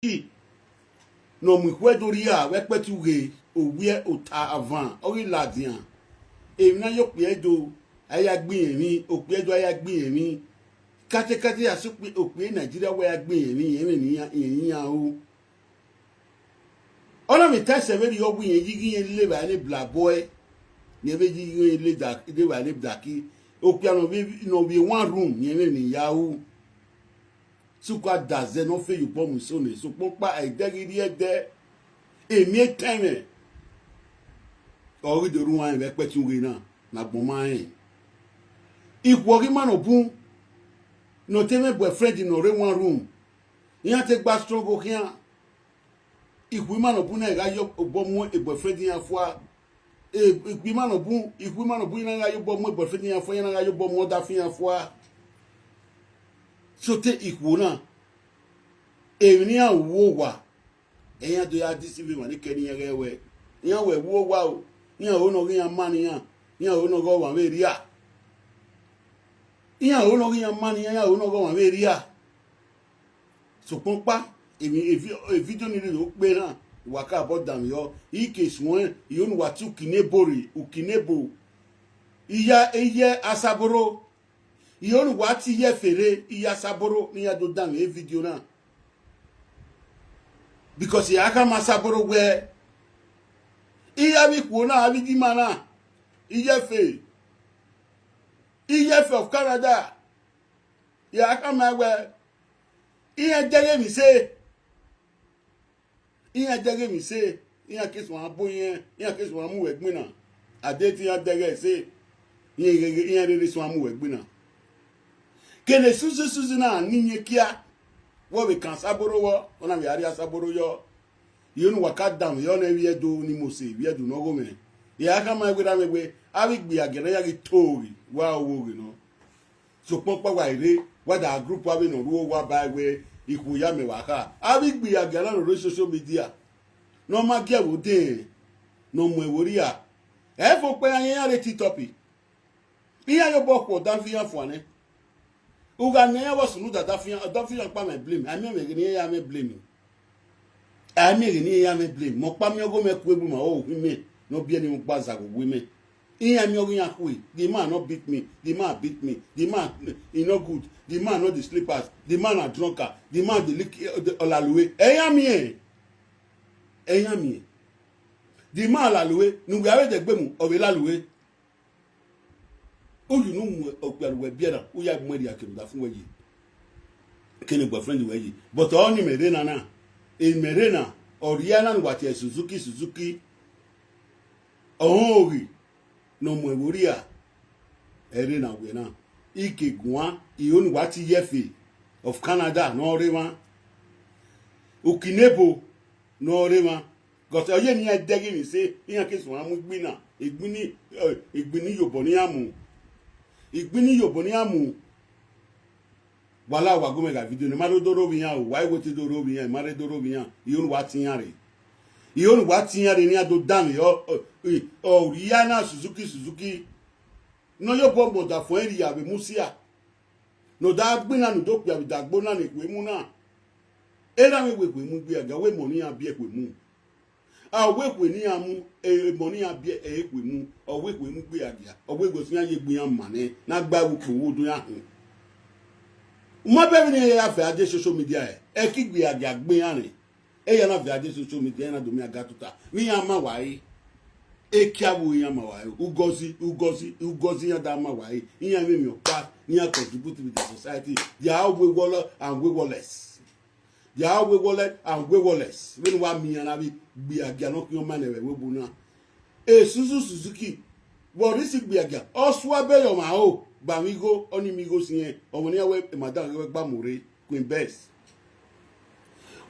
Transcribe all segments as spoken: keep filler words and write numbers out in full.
Suzuki ne ọ mu ikhuo Ẹdo rhia vbe ẹkpẹti ughe, owiẹ ota avan ọ ghi ladian. Emwi na ye okpia Ẹdo, a ya gbe irẹn emwi, okpia Ẹdo a ya gbe irẹn emwi. Katekate ya sẹ okpia, okpia Nigeria wẹ a ya gbe irẹn emwi, irẹn emwi ne iran, irẹn iran ru. Ọ na vbe ta ẹsẹ vberriọ wẹ irẹn yi ghi irẹn le evbare ne blabọe, irẹn vbe yi ghi irẹn le da, le evbare ne blaki. Okpia ne ọ vbe, ne ọ vbe one room, irẹn emwi ne I ya ru. Sukọ a da zẹ ne ọ fe ye obọ mu eso nẹ, sokpan ọkpa ẹdẹ ghi rrie ẹdẹ, emwi etẹn mwẹ, ọ ghi do ru uwanrẹn vbe ẹkpẹti ughe na, ne agbọn ma rẹn. Ikhuo ghi ima nọ bun, ne ọ te mwẹ boyfriend ne ọ rre one room, iran te gba struggle khian. Ikhuo ima nọ bun na gha ye obọ mu boyfriend iran fua. E, ikhuo ima nọ bun, ikhuo ima nọ bun, iran gha ye obọ mu boyfriend iran fua, iran gha ye obọ mu ọdafẹn iran fua. Sotọ ikhuo na, emwi ne iran ru owa, iran do ya deceive emwa ni kẹ ne iran ghẹ wẹ, iran wẹ ru owa o, iran ho ne ọ ghi iran ma ne iran, iran ho ne ọ ghe ọmwa vbe rria. Iran ho ne ọ ghi iran ma ne iran, iran ho ne ọ ghe ọmwa vbe rria. Sokpan ọkpa, emwi, evi-, evidio ni rhirhi okpe na, wa ka bọ danmwehọ, I ke suẹn, I ho ne uwa tie ukinebo rre, ukinebo. I ya, I ye Asaboro, I ho ne uwa tie iye ẹfe rre, I ye Asaboro, ne iran do danmwehọ evidio na. Because I a khama Asaboro wẹ, I ya vbe ikhuo na, avbe idima na, iye ẹfe, iye ẹfe of Canada, I a khama wẹ, iran dẹghe emwi sẹ, iran dẹghe emwi sẹ, iran ke suẹn bo irẹn, iran ke suẹn mu wẹ gbinna. A de te iran dẹghe ẹse, iran ghe-, iran rherhe suẹn mu wẹ gbinna. Kene Suzu Suzu na ni iyẹn kia, wẹ ọ vbe kan Asaboro vbọ, ọ na vbe a rhie Asaboro yọ. I ho ne uwa ka danmwehọ ne vbe Ẹdo ni mose, vbe Ẹdo ne ọ gho mwẹ. I a khama wẹ erha mwẹ wẹ, avbe igbe agiana ya ghi to ghi, wa ọ wo ghe nọ. Sokpan ọkpa wa i rre, wa da group avbe ne ọ ru owa ba wẹ ikhuo ya mẹ wa kha. Avbe igbe agiana ne ọ rre social media, ne ọ ma gie ẹvbo dẹn, ne ọ mu ẹvbo rhia. Ẹ fo kpẹ iran, iran rre TikTok. Iran ye obọ khuẹ ọdafẹn iran fua nẹ. U gha miẹn iran vbe ọ sunu da ọdafẹn iran, ọdafẹn iran ọkpa mwẹ blame, a miẹn mwẹ ghe ne iran ya mwẹ blame. A miẹn ghe ne iran ya mwẹ blame, mẹ ọkpa miẹn ọghe mwẹ ku egbe ma, ọ khin mẹ ne ọ biẹ ne imẹ gba zagha owa mẹ. Iran miẹn ọghe iran khue, the man no beat me, the man beat me, the man, he no good, the man no dey sleep house, the man na drunkard, the man dey lick, eh, the, ọ lalue. Ẹ iran miẹn, ẹ iran miẹn. The man lalue, ne uwẹ avbe dẹgbe mu, ọ vbe lalue. Uyu ne u mu okpia ne uwẹ biẹ na, u ya mu ẹre ya kene ọdafẹn uwẹ yi, kene boyfriend uwẹ yi. But ọ ni mẹ rre na na, emẹ rre na, ọ rhia na ne uwa tie Suzuki, Suzuki. Ọhọn oghi ne ọ mu ẹvbo rhia, ẹ rre na wẹ na. I ke guan, I ho ne uwa tie iye ẹfe of Canada ne ọ rre emwa. Ukinebo ne ọ rre emwa. Because ọ ye ne iran dẹghe emwi sẹ, iran ke suẹn mu igbinna, igbinni, eh, igbinni iyobọ ne iran mu. Igbinni iyobọ ne iran mu. Wa la wa gu mwẹ gha video ne ma rre do rre ovbi iran o, wa i wẹ te do rre ovbi iran, ma rre do rre ovbi iran, I ho ne uwa tie iran rre. I ho ne uwa tie iran rre ne iran do danmwehọ, ọ, ọ, ọ rhia na Suzuki, Suzuki. Ne ọ ye obọ mu ọdafẹn rhia vbe Musia. Ne ọ da gbinna ne u do kpia vbe idagbo na ne ekhue mu na. Erha mwẹ wẹ ekhue mu gbe agia, wẹ emọ ne iran biẹ ekhue mu. A wẹ ekhue ne iran mu, e, emọ ne iran biẹ, ẹ i ekhue mu, ọ wẹ ekhue mu gbe agia, ọ wẹ ekhue iran ye egbe iran ma nẹ, ne a gba ẹvbo ukpo vbe odọ iran hin. U ma bẹghe ne iran ya vẹ a de social media, ẹ, ẹ ke gbe agia gbe iran rre. Eya na vẹ a de social media, iran na do miẹn a ga tota. Vbe iran ma wa re, ekia vbe iran ma wa re. Ugozi, Ugozi, Ugozi iran da ma wa re. Iran mwẹ emwi ọkpa ne iran contribute with the society. They are all wayward and waywardless. They are all waywardless and waywardless. Vbene uwa miẹn iran na vbe gbe agia ne ọ khian ọma nẹ vbe ẹvbo na. Esuzu Suzuki, vbe ọ rhie isi gbe agia, ọ sua bẹyẹ ọmwa ro, ba mwẹ igho, ọ ni miẹn igho siẹn, ọ wẹ ne iran wẹ madam ghe wẹ gba mu rre. Queen Bess.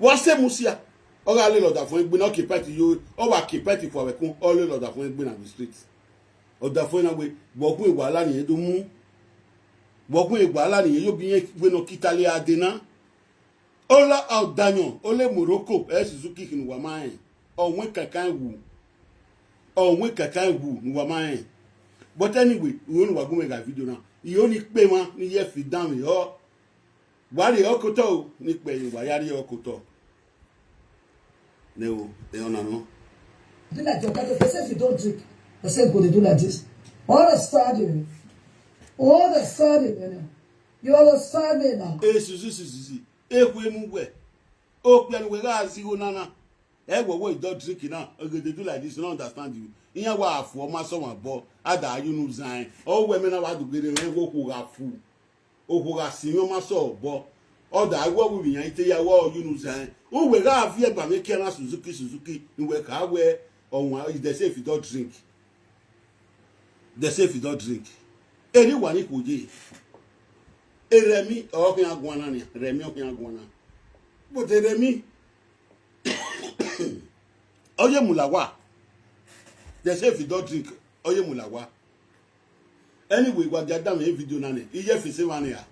Wa sẹ Musia, ọ gha lele ọdafẹn egbe na, ọ ke pẹti yo, ọ wa ke pẹti fua vbe ẹkun, ọ lele ọdafẹn egbe na vbe street. Ọdafẹn na wẹ, vbe ọ gun wàhálà ne irẹn do mu, vbe ọ gun wàhálà ne irẹn yo bi irẹn wẹ ne ọ ke Italy a dee na. Ọ la ọdayọn, ọ le Morocco, ẹ Suzuki khin ne uwa ma rẹn, ọ wẹ kankan wu, ọ wẹ kankan wu ne uwa ma rẹn. But anyway, I ho ne uwa gu mwẹ gha video na, I ho ne ikpe emwa ne I ye fi danmwehọ. Wa rhie ọkotọ o, ne ikpe ẹre wa ya rhie ọkotọ. Ne o, e ọna nọ. Do like your kind of person, if you don't drink, person go dey do like this. All the sudden, all the sudden, you know, you all the sudden now. Esuzi, suzuzi, ekhue mu wẹ. Okpia ne uwẹ gha zigho nana. Ẹ wẹ wẹ don't drink na, e dey do like this, no understand you. Iran wa fu ọma sọ wan bọ, a da yu unu zan. Ọ wẹ mẹ na wa do gere mwẹ wẹ okhuo gha fu. Okhuo gha si mwẹ ọma sọ bọ. Ọ da wẹ ọ wu ivbi iran i te ya wẹ ọ yu unu zan. Uwẹ gha viẹ ba mwẹ kia na Suzuki, Suzuki, ne uwẹ ka wẹ ọwan, they say if you don't drink. They say if you don't drink. Eni wa ni khuo ye. Erẹmi ọ khian guan na nia, Rẹmi ọ khian guan na. But Erẹmi, ọ ye mu la wa. They say if you don't drink, ọ ye mu la wa. Anyway, wa gia danmwẹ video na nẹ, iye fi se mwa nia.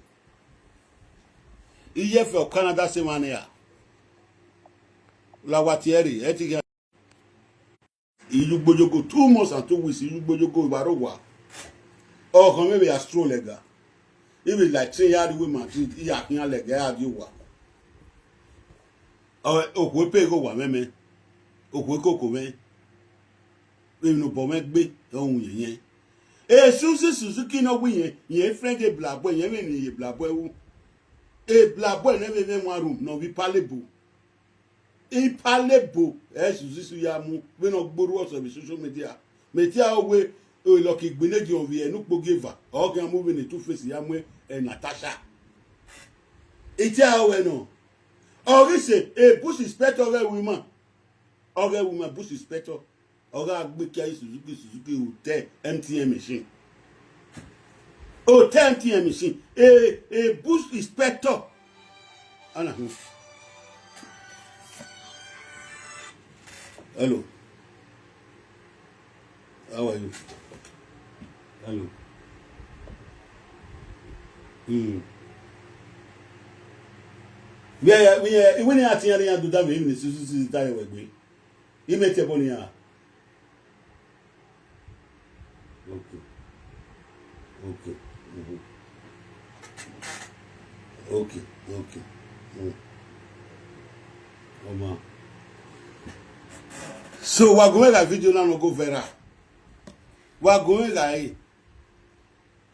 Iye fi ọ Canada se mwa nia. La wa tie ẹre, ẹ ti gha. Iyugboyogo, two months and two weeks, iyugboyogo wa rre owa. Ọ khọn mwẹ vbe ya stroll ẹga. Even like say ya rrie Madrid, I ya khian lẹga, ya rrie owa. Ọ, okhuo epe ghe owa mwẹ mẹ, okhuo ekoko mwẹ, emwi ne obọ mwẹ gbe, ọ wu yẹn yẹn. Esuzi Suzuki ne ọ wu yẹn, yẹn friend Eblabọe, yẹn vbe ne Eblabọe ru. Eblabọe ne vbe mwẹ wan room ne ọ vbe Ipalebo. Ipalebo, Esuzi Suzuki ya mu vbene ọ gbe orhu ọsẹ vbe social media. Mẹ te aro wẹ Lucky Igbeneghi ọ vbe ẹre ne ukpogieva, ọ khian mu vbene Two Face ya mu, eh, Natasha. I te aro wẹ nọ. Ọ ghi sẹ, e Bush Inspector ọghe ẹvbo ima. Ọghe ẹvbo ima Bush Inspector. Ọ gha gbe kia Suzuki, Suzuki hotel M T N machine. Hotel M T N machine. E, e Bush Inspector. Ana hu. Hello. How are you? Hello. Hmm. Yeah, yeah, yeah. Iwẹ ni a ti yan, yan do da vbe, even Suzuki ta ye wẹ gbe. Imẹ te ẹbọ nian. Okay. Okay. Mhm. Okay. Okay. Mm. Ọma. So, wa gu mwẹ gha video na nọ go viral. Wa gu mwẹ gha re.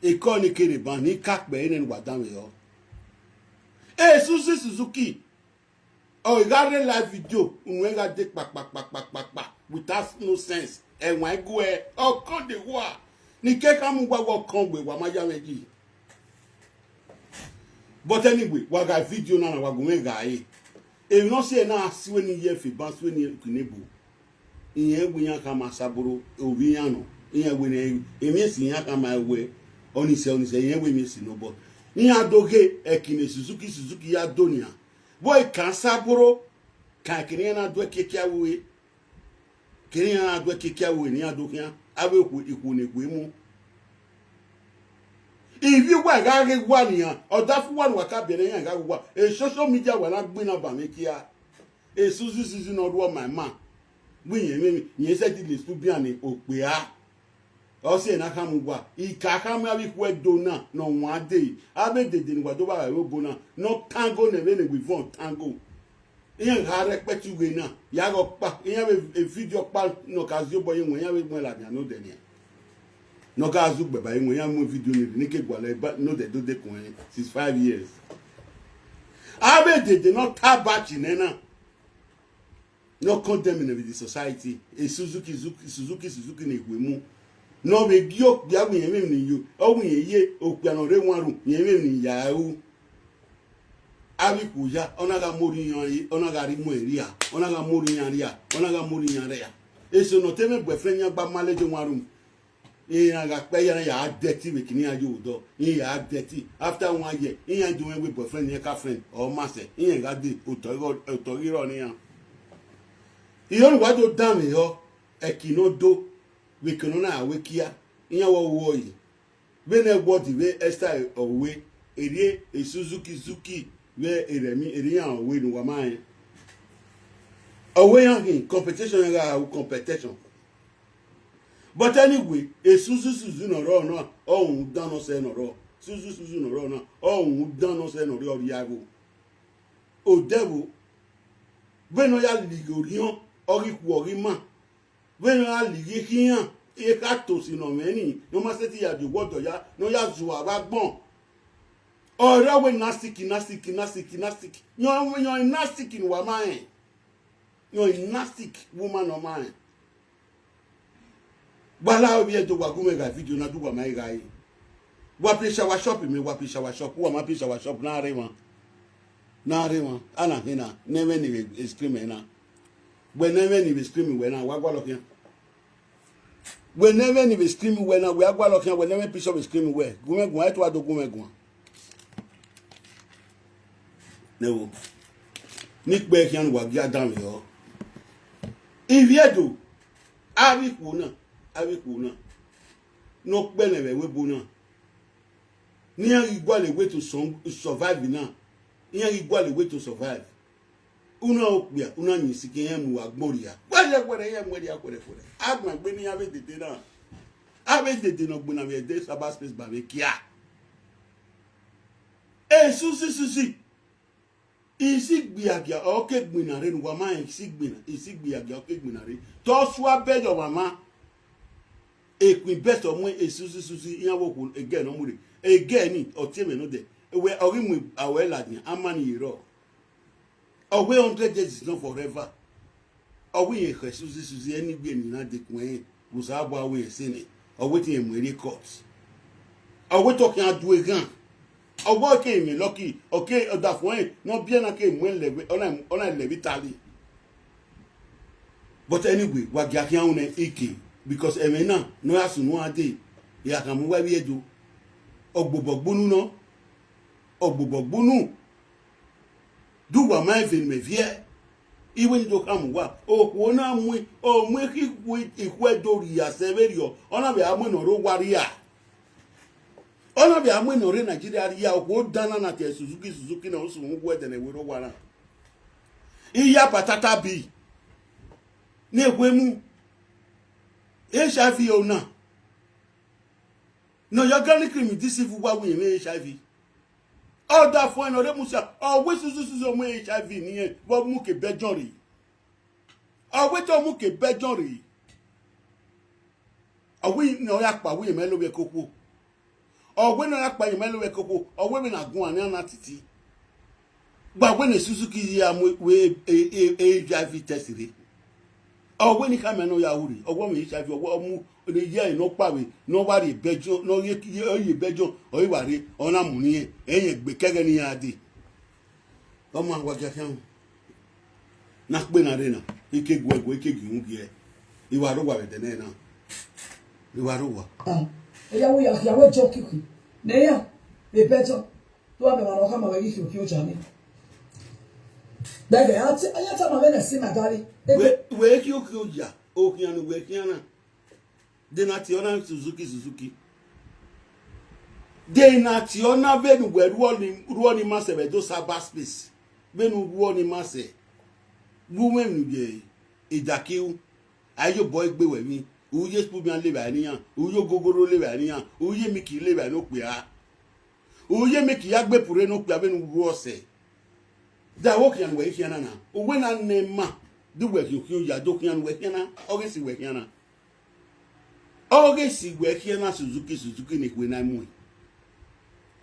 Ekọ ni kere ban ni ka kpẹ enẹ ne wa danmwehọ. Esuzi Suzuki. Ọ gha rre live video, unu ẹn gha de kpakpakpakpakpa without no sense. Ẹwaẹn guẹ, ọ kọn de wa. Ne I ke khama uwa wẹ ọ kọn gbe, wa ma ya mwẹ yi. But anyway, wa gha video na na, wa gu mwẹ gha re. Emwi ne ọ si ẹre na, sue ni ye fi ban, sue ni kine bu. Irẹn wẹ iran khama Asaboro, ovbi iran nọ. Iran wẹ ne emwi esi iran khama wẹ, ọnii sẹ, ọnii sẹ, irẹn wẹ emwi esi nọ, but iran do ghe ẹki ne Suzuki, Suzuki ya do nian. Vbe ọ kan Asaboro, kan ẹki ne iran na do ẹkiekia ru re. Kere iran na do ẹkiekia ru re ne iran do khian, avbe ikhuo, ikhuo ne ikhuo mu. Ivbi uwa gha ghe uwa nian, ọdafẹn uwa ne uwa ka biẹ ne iran gha ghe uwa. E social media wa na gbinna ba mwẹ kia. Esuzi Suzuki ne ọ rre ọma ima. Wẹ irẹn mwẹ, irẹn sẹtin le stubian okpia. Ọ si ẹre na khama uwa, I ka khama avbe ikhuo Ẹdo na ne ọ wan dee, avbe dede ne uwa do vba vbe obo na, ne ọ tango ne vbene wivon tango. Iran gha rre ẹkpẹti ughe na, ya ghe ọkpa, iran vbe e video ọkpa ne ọ ka zẹ obọ ye wẹ, iran vbe muẹn ladian ne odẹ nian. Ne ọ gha zẹ ugbẹba ye wẹ, iran mu video ni rre, ne ke gualọ ba ne odẹ do dekun ẹre since five years. Avbe dede ne ọ ta ba chi nẹ na. Ne ọ condemn ne vbe the society, e Suzuki, Suzuki, Suzuki, Suzuki ne ikhue mu. Ne ọ vbe gie okpia wẹ irẹn mwẹ emwi ne yo, ọ wẹ irẹn ye okpia ne ọ rre wan ru, irẹn mwẹ emwi ne ya ru. Avbe ikhuo ya, ọ na gha mu orhiọn ẹre, ọ na gha rhie mu ẹre ria, ọ na gha mu orhiọn ria, ọ na gha mu orhiọn ria. Eso ne ọ te mwẹ boyfriend yan gba manage wan ru. Iran gha kpẹ iran ya dẹti vbe kene iran ye odọ, iran ya dẹti. After one year, iran do mwẹ wẹ boyfriend ne girlfriend, ọ ma sẹ, iran gha dee, otọ igho, otọ ghi rrọọ ne iran. Irẹn ne uwa do danmwehọ, ẹki ne ọ do, vbe eke ne ọ na wẹ kia, iran wẹ ọ ru ọre. Vbene ẹwọdi vbe Esther ọ ru, erriọ e Suzuki Suzuki vbe erriọ emwi, erriọ iran ọ ru ne uwa ma rẹn. Ọ ru iran khin, competition iran gha ru competition. But anyway, e Suzuki Suzuki ne ọ rrọọ na, ọ rhunmwuda ne ọ sẹ ne ọ rrọọ. Suzuki Suzuki ne ọ rrọọ na, ọ rhunmwuda ne ọ sẹ ne ọ rrọọ, ọ rhie ẹvbo. Odẹ ẹvbo, Vbene ọ ya lighi orhiọn, ọ ghi khuọ, ọ ghi ma. Vbene ọ ya lighi khian, ekha tosi ne ọ mwẹ ni, ne ọ ma sẹtin ya die owa ọdọ ya, ne ọ ya zuọ avbe agbọn. Ọ rre wẹ nastic, nastic, nastic, nastic. Yọn, yọn nastic ne uwa ma rẹn. Yọn nastic woman ne ọ ma rẹn. Wa la ovbi Ẹdo, wa gu mwẹ gha video na, do uwa ma i gha re. Wa pie shower shop mẹ, wa pie shower shop, uwa ma pie shower shop, na rre emwa. Na rre emwa, a na hin na, ne ẹmwẹ ni vbe screen mẹ na. Wẹ ne ẹmwẹ ni vbe screen wẹ na, wa gualọ khian. Wẹ ne ẹmwẹ ni vbe screen wẹ na, wẹ a gualọ khian, wẹ ne ẹmwẹ picture vbe screen wẹ. Gu mwẹ guan, ẹ tua do gu mwẹ guan. Nẹvbo, ne ikpẹ khian ne uwa gie a danmwehọ. Ivbi Ẹdo, avbe ikhuo na, avbe ikhuo na, ne ọ kpẹlẹ vbe ẹvbo ebo na, ne iran ghi gualọ way to sun-, survive na, iran ghi gualọ way to survive. Una okpia, una yin isi ke iran mu uwa gboria. Wẹrẹ, wẹrẹ, iran mu ẹria, wẹrẹ, wẹrẹ. Agbọn egbe ne iran vbe dede na. Avbe dede ne ọ gbena vbe ẹdẹ Saba Space ba vbe kia. Esusi, susi. Isi gbiagia ọ ke gbinna rre, ne uwa ma rẹn isi gbinna, isi gbiagia ọ ke gbinna rre. Te ọ sua bẹghe ọmwa mwa. Equeen Bess ọ mu esusi, susi, iran vbe okhuo egẹ ne ọ mu rre. Egẹ ni, ọ tie mwẹ nodẹ. Wẹ, ọ ghi mu aro ẹre ladian, a ma ni ye rrọọ. Ọ wẹ hundred years is not forever. Ọ wẹ irẹn khẹ suzi suzi, ẹni gbe emwi na dekun ẹnrẹn, vbe Osanobua wẹ irẹn sẹ nẹ, ọ wẹ te irẹn mu ẹre court. Ọ wẹ te ọ khian du eghan. Ọ wẹ ọ ke mwẹ lucky, ọ ke ọdafẹn ẹnrẹn ne ọ biẹ na ke mu ẹn lẹ vbe, ọ na, ọ na lẹ vbe Italy. But anyway, wa gia khian ru nẹ ike, because ẹmwẹ na ne ọ ya sunu a dee, ya khama uwa ivbi Ẹdo. Ọ gbobọ gbunu nọ, ọ gbobọ gbunu. De uwa ma rẹn eve ne imẹ viẹ? Iwẹ ni do khama uwa, okhuo na mu, ọ mu ekhi ikhuẹ do rhia sẹ vberriọ, ọ na vbe a mu ne ọ rre owa rria. Ọ na vbe a mu ne ọ rre Nigeria rria, okhuo dan na na tie Suzuki, Suzuki na, ọ sunu uwu ẹdẹ ne ẹvbo rre owa na. Iya patata bi, ne ekhue mu, H I V o na. Ne ọ ya organic cream deceive uwa wẹ irẹn mwẹ H I V. Ọdafẹn ne ọ rre Musa, ọ wẹ suzu suzu ọ mu H I V ne irẹn vbe ọ mu ke Belgium rre. Ọ wẹ te ọ mu ke Belgium rre. Ọ wẹ ne ọ ya kpa wẹ irẹn mwẹ lovbiẹ kokhuo. Ọ wẹ ne ọ ya kpa irẹn mwẹ lovbiẹ kokhuo, ọ wẹ vbene a guan nian na titi. Gba wẹ ne Suzuki ya mu vbe e, e, e, H I V test rre. Ọ wẹ ne I khama ne ọ ya ru rre, ọ wẹ ọ mwẹ H I V, ọ wẹ ọ mu ne iye ẹre ne ọ kpa vbe, ne ọ wa rrie Belgium, ne ọ ye, ye, ọ ye Belgium, ọ i wa rre, ọ na mu ne irẹn, ẹyẹn gbe kẹghẹ ne iran dee. Ọ ma wa gia khian. Na kpe na rre na, I ke guẹ guẹ, I ke gie uhunmwu gie. I wa rre owa vbe ẹdẹ nẹ na. I wa rre owa. Ah, eya wẹ ya khia wẹ jọ kiki. Ne ya, vbe Belgium. Te uwa mẹ emwa ne ọ khama wẹ ghi khian okhian oja ni. Bẹghe, a te, a ya tama vbene ẹse na gari. Wẹ, wẹ khian okhian oja, okhian ne uwẹ khian na. De na tie ọna Suzuki, Suzuki. De na tie ọna vbene uwẹ ruọ ni, ruọ ni ma sẹ vbe do cyberspace. Vbene u ruọ ni ma sẹ. Gu mwẹ emwi ne u ye idaki ru. A ye obọ egbe wẹ emwi. U ye Spubian le vbe a ne iran. U ye Ogogoro le vbe a ne iran. U ye Miki le vbe a ne okpia. U ye Miki ya gbe pure ne okpia vbene u ruọ sẹ. Da wẹ okhian ne uwẹ i khian na na. Uwẹ na nẹ ma. De uwẹ khian okhian oya, de okhian ne uwẹ khian na. Ọ ghi si uwẹ khian na. Ọ ghi si wẹ khian na Suzuki, Suzuki ne ekhue na mu.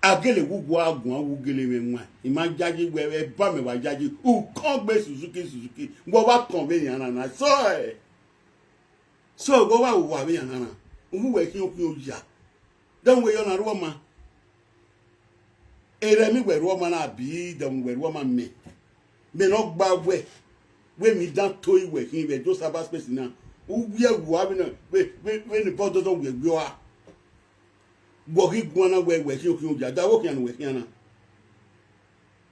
A gele wu gua guan wu gele mwẹ wan. I ma yayi wẹ, ẹ ba mẹ wa yayi. Ukọngbe Suzuki, Suzuki. Wẹ wa kọn vbe yan na na. So ẹ. So wẹ wa wa vbe yan na na. Uwu wẹ khian okhian oya. Dẹn wẹ yọ na rhuọ ma. Erha emwi wẹ rhuọ ma na bi dẹmwẹ wẹ rhuọ ma mẹ. Mẹ ne ọ gba wẹ, wẹ emwi dan to iwẹ khin vbe do cyberspace na. U wiẹ wu avbe na, vbe, vbe, vbe ne bọ dọdọ wiẹ wiọ a. Wẹ ọ ghi guan na wẹ, wẹ khian okhian oya, da wẹ okhian ne uwẹ khian na.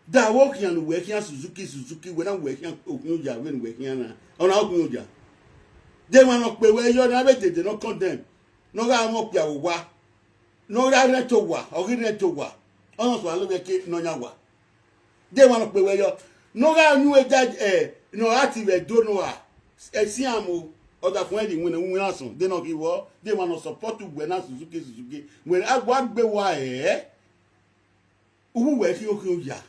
Da wẹ okhian ne uwẹ khian Suzuki, Suzuki, wẹ na wẹ khian okhian oya, vbe ne uwẹ khian na. Ọna okhian oya. De emwa ne ọ kpe wẹ yọ ne avbe dede ne ọ condemn, ne ọ gha mwẹ okpia vbe owa. Ne ọ gha rẹn to owa, ọ ghi rẹn to owa. Ọ na sua lovbiẹ ke ne ọ yan owa. De emwa ne ọ kpe wẹ yọ. Ne ọ gha yu ẹja, ẹ, ne ọ gha ti vbe do ne ọ gha. Ẹsian mo, ọdafẹn rhie iwinna, iwinna asọn, de ne ọ ghi vbọ, de emwa ne ọ support uwẹ na Suzuki, Suzuki. Wẹ a wa gbe wa ẹẹ. Uwu wẹ khian okhian oya.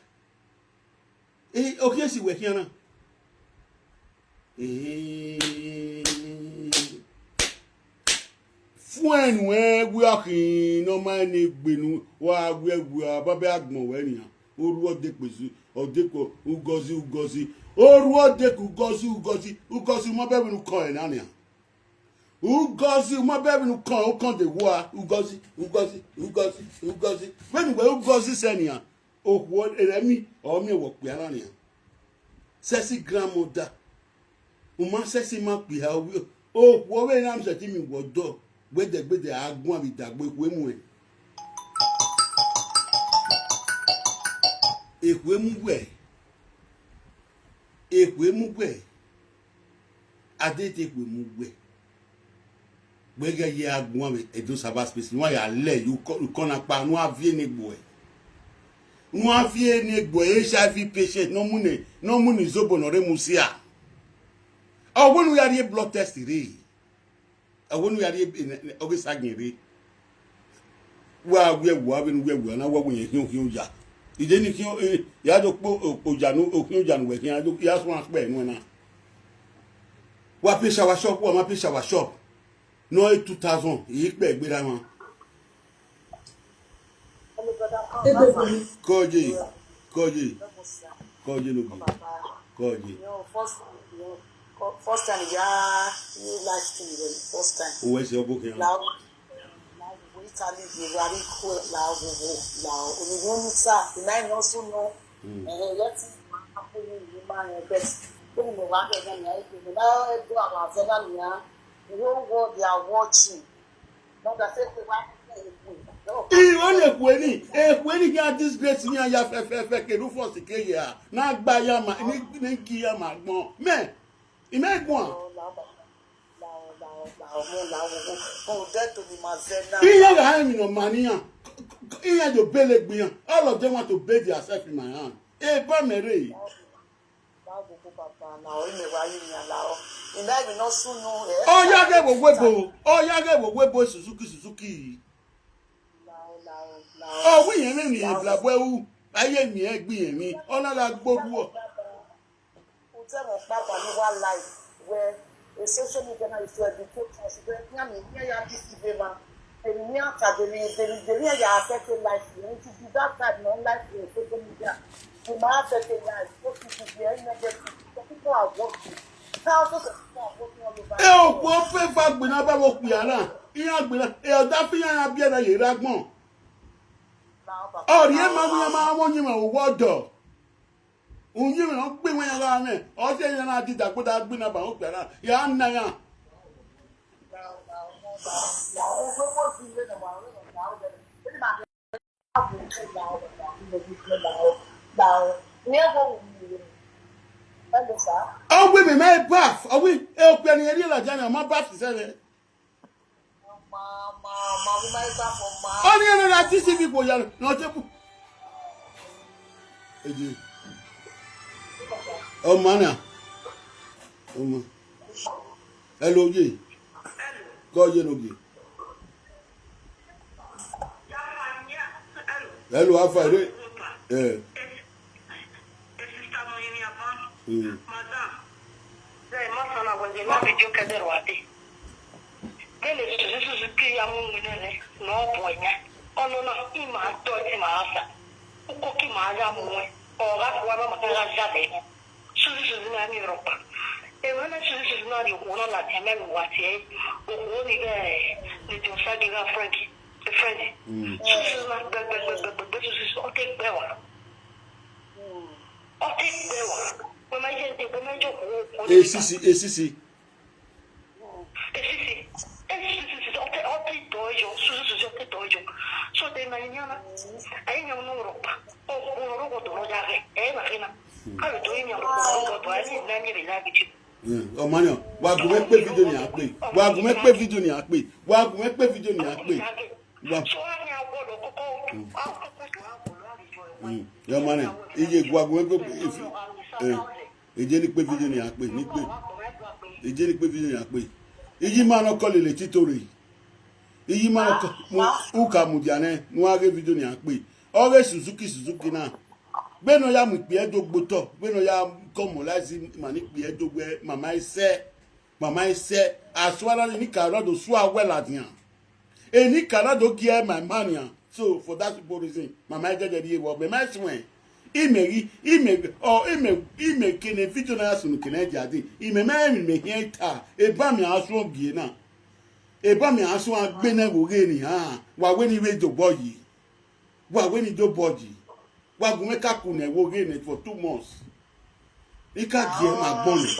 E, okhian si wẹ khian na. Fuẹn nuẹn wẹ ọkhin ne ọ ma ne egbe nu, wa wiẹ wiẹ, ọ baba agbọn wẹ nian. Orhu ọ dekpe zu, ọ dekpe Ugozi, Ugozi. Orhu ọ dekpe Ugozi, Ugozi, Ugozi, u ma bẹvbe ne u kọn ẹre na nian. Ugozi, u ma bẹvbe ne u kọn, u kọn de wua, Ugozi, Ugozi, Ugozi, Ugozi. Vbene uwẹ Ugozi sẹ nian, okhuo ẹre mi, ọ miẹn wẹ okpia na nian. Sexy grandmother. U ma sẹtin ma kpia ovbi okhuo vbe na mu sẹtin miẹn wẹ ọdọ, gbẹdẹgbẹdẹ a guan vbe idagbo ekhue mu ẹn. Ekhue mu wẹ, ekhue mu wẹ, a de te ekhue mu wẹ. Wẹ ghẹ ye a guan vbe Edo Cyber Space, ne uwa ya lẹ ye ukọ, ukọ na kpa, ne uwa viẹ ne egbuẹ. Ne uwa viẹ ne egbuẹ, H I V patient, ne ọ mu ne, ne ọ mu ne izobo ne ọ rre mu sia. Ọ wẹ ne u ya rhie blood test rre. Ọ wẹ ne u ya rhie, ọghe sagiẹn rre. Wa wiẹ wua vbene u wiẹ wua na, wa wẹ irẹn khian okhian oya. Ide ni khian, eh, ya do kpo okpo oya ne okhian oya ne uwẹ khian, ya do, ya suẹn akpẹ nuẹn na. Wa pay shower shop, wa ma pay shower shop. Ne ọ re two thousand, I kpẹ gberra mwa. Kọye, kọye, kọye no gbe, kọye. First time ya ye live stream, first time. Owẹ sẹ ọgbo khian. La, la, we Italy, ye wa ri ku la wo wo la o. Oni wo ni sa, ina ni osu no. Mm. Eh, let's see. Ako ni ni ma ye best. Ko ni mo wa be na ni ai, ko na e do awa fe na ni a. The whole world they are watching. Mother say, "Why?" Irọ ne ekhue ni, ekhue ni khian disgrace iran ya fẹfẹfẹ ke Rufus ke ye a, na gba ya ma, ni, ni gi ya ma gbọn. Mẹ, I mẹ guan. Iran gha emwi ne ọ ma ne iran, iran do bele egbe iran. All of them want to bathe their self in my hand. Eba mẹ rre. Ọ ya ghẹ vbe owebo, ọ ya ghẹ vbe owebo Suzuki, Suzuki. Ọ wẹ irẹn mwẹ emwi eblabọ ẹru, a ye miẹn egbe irẹn mwẹ, ọ na gha gbe orhuọ. Utẹmwẹ ọkpakpa ni wa life wẹ social media na is to educate us, but iran ni iran ya deceive emwa. Emwi ne iran ta, de ni, de ni, de ni iran ya affect life, until be that time, no life in social media. It might affect your life. What you do there, negative. Some people are working. Thousands of people are working all over the world. E okhuo fẹfẹ agbena ba vbe okpia na, iran agbena, e ọdafẹn iran ya biẹ na ye rre agbọn. Ọ rhie ma mu iran ma mwẹ uyinmwẹ vbe owẹ ọdọ. Uyinmwẹ ne ọ gbe iwẹn iran gha mwẹ, ọ si iran na dida kpoda agbena ba okpia na, ya na iran. Ọ wẹ mẹ ma baf, ọ wẹ e okpia ne irẹn rhie ladian, ọ ma baf sẹ mwẹ. Ọni ẹmwẹ na ti si mi kpo ya ne ọ te bu. Eje. Ọ ma na. Ọ ma. Hello, ye. Kọye no ye. Hello, how far? Eh. Mm. Vbene Suzuki ya mu winna nẹ, ne ọ bu ẹyan. Ọnọna, ima dọ ẹtin ma sa. Ukoko ima ya mu ẹn. Ọ gha kua ma ma gha ya vbe. Suzuki na ni rhọkpa. Emwa na Suzuki na rhie okhuo na ladian mẹ vbe uwa tie. Okhuo ni ghẹ, ni de osa ghi gha Frank. Frank. Mm. Suzuki na gbe, gbe, gbe, gbe, gbe, gbe, Suzuki, ọ te gbe wa. Ọ te gbe wa. Wẹ ma ye, wẹ ma ye okhuo, okhuo ni Esisi, esisi. Esisi, esisi, ọ te, ọ te dọ yọ, Suzuki, Suzuki, ọ te dọ yọ. So, de ma yin na, ayi yin no rhọkpa. Ọ, ọ rhọkpa do ya ghe, ẹ ma ghe na. Ka do yin rhọkpa, rhọkpa, ayi na ni vbe na gidi. Mm, ọ ma nọ, wa gu mwẹ kpe video ni a kpe. Wa gu mwẹ kpe video ni a kpe. Wa gu mwẹ kpe video ni a kpe. Wa. Mm. Ọ ma nọ, iye wa gu mwẹ kpe, eh, eje ni kpe video ni a kpe, ni kpe. Eje ni kpe video ni a kpe. Iyi ma nọ kọ lele tito rre. Iyi ma nọ kọ, mu, u ka mudia nẹ, ne u gha ghe video ni a kpe. Ọ ghe Suzuki, Suzuki na. Vbene ọ ya mu ikpia do gbe otọ, vbene ọ ya Kọmọ la zi ma ni kpia do wẹ mama i sẹ, mama i sẹ, asua na ni ka rọ do sua wẹ ladian. Eni ka na do gie my man yan. So for that simple reason, mama i dẹdẹ rhie vbọ, mẹ ma suẹn. Imẹ ghi, imẹ, ọ, imẹ, imẹ kene video na ya sunu kene dia dee. Imẹ ma emwi mẹ hiẹn ta, eba mi a suẹn gie na. Eba mi a suẹn agbe nẹ wo ghe ni ha. Wa wẹ ni vbe dobọ yi. Wa wẹ ni dobọ yi. Wa gu mwẹ ka ku nẹ wo ghe nẹ for two months. I ka gie ma gbọn nẹ.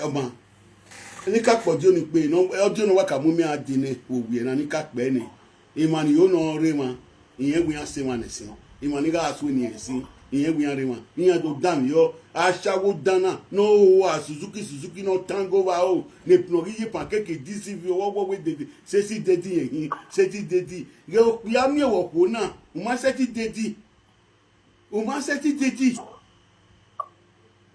Ọma, ne I ka kpọ ọdio ni kpe, ne ọ, ọdio ne ọ wa ka mu mẹ a de nẹ, owiẹ na ne I ka kpẹ nẹ. Emwa ni ho nọ rre emwa, irẹn wẹ iran sẹ emwa nẹ ẹsin. Emwa ni gha sue ni ẹsin, irẹn wẹ iran rre emwa. Iran do danmwehọ, ashawo dan na, ne ọ ho a Suzuki, Suzuki ne ọ tango vbe aro, ne ne ọ ghi ye pancake D C V, ọwọwọ wẹ dede, sesi dedi yẹn hin, sesi dedi. Ghẹ okpia miẹn vbe okhuo na, u ma sẹtin dedi. U ma sẹtin dedi.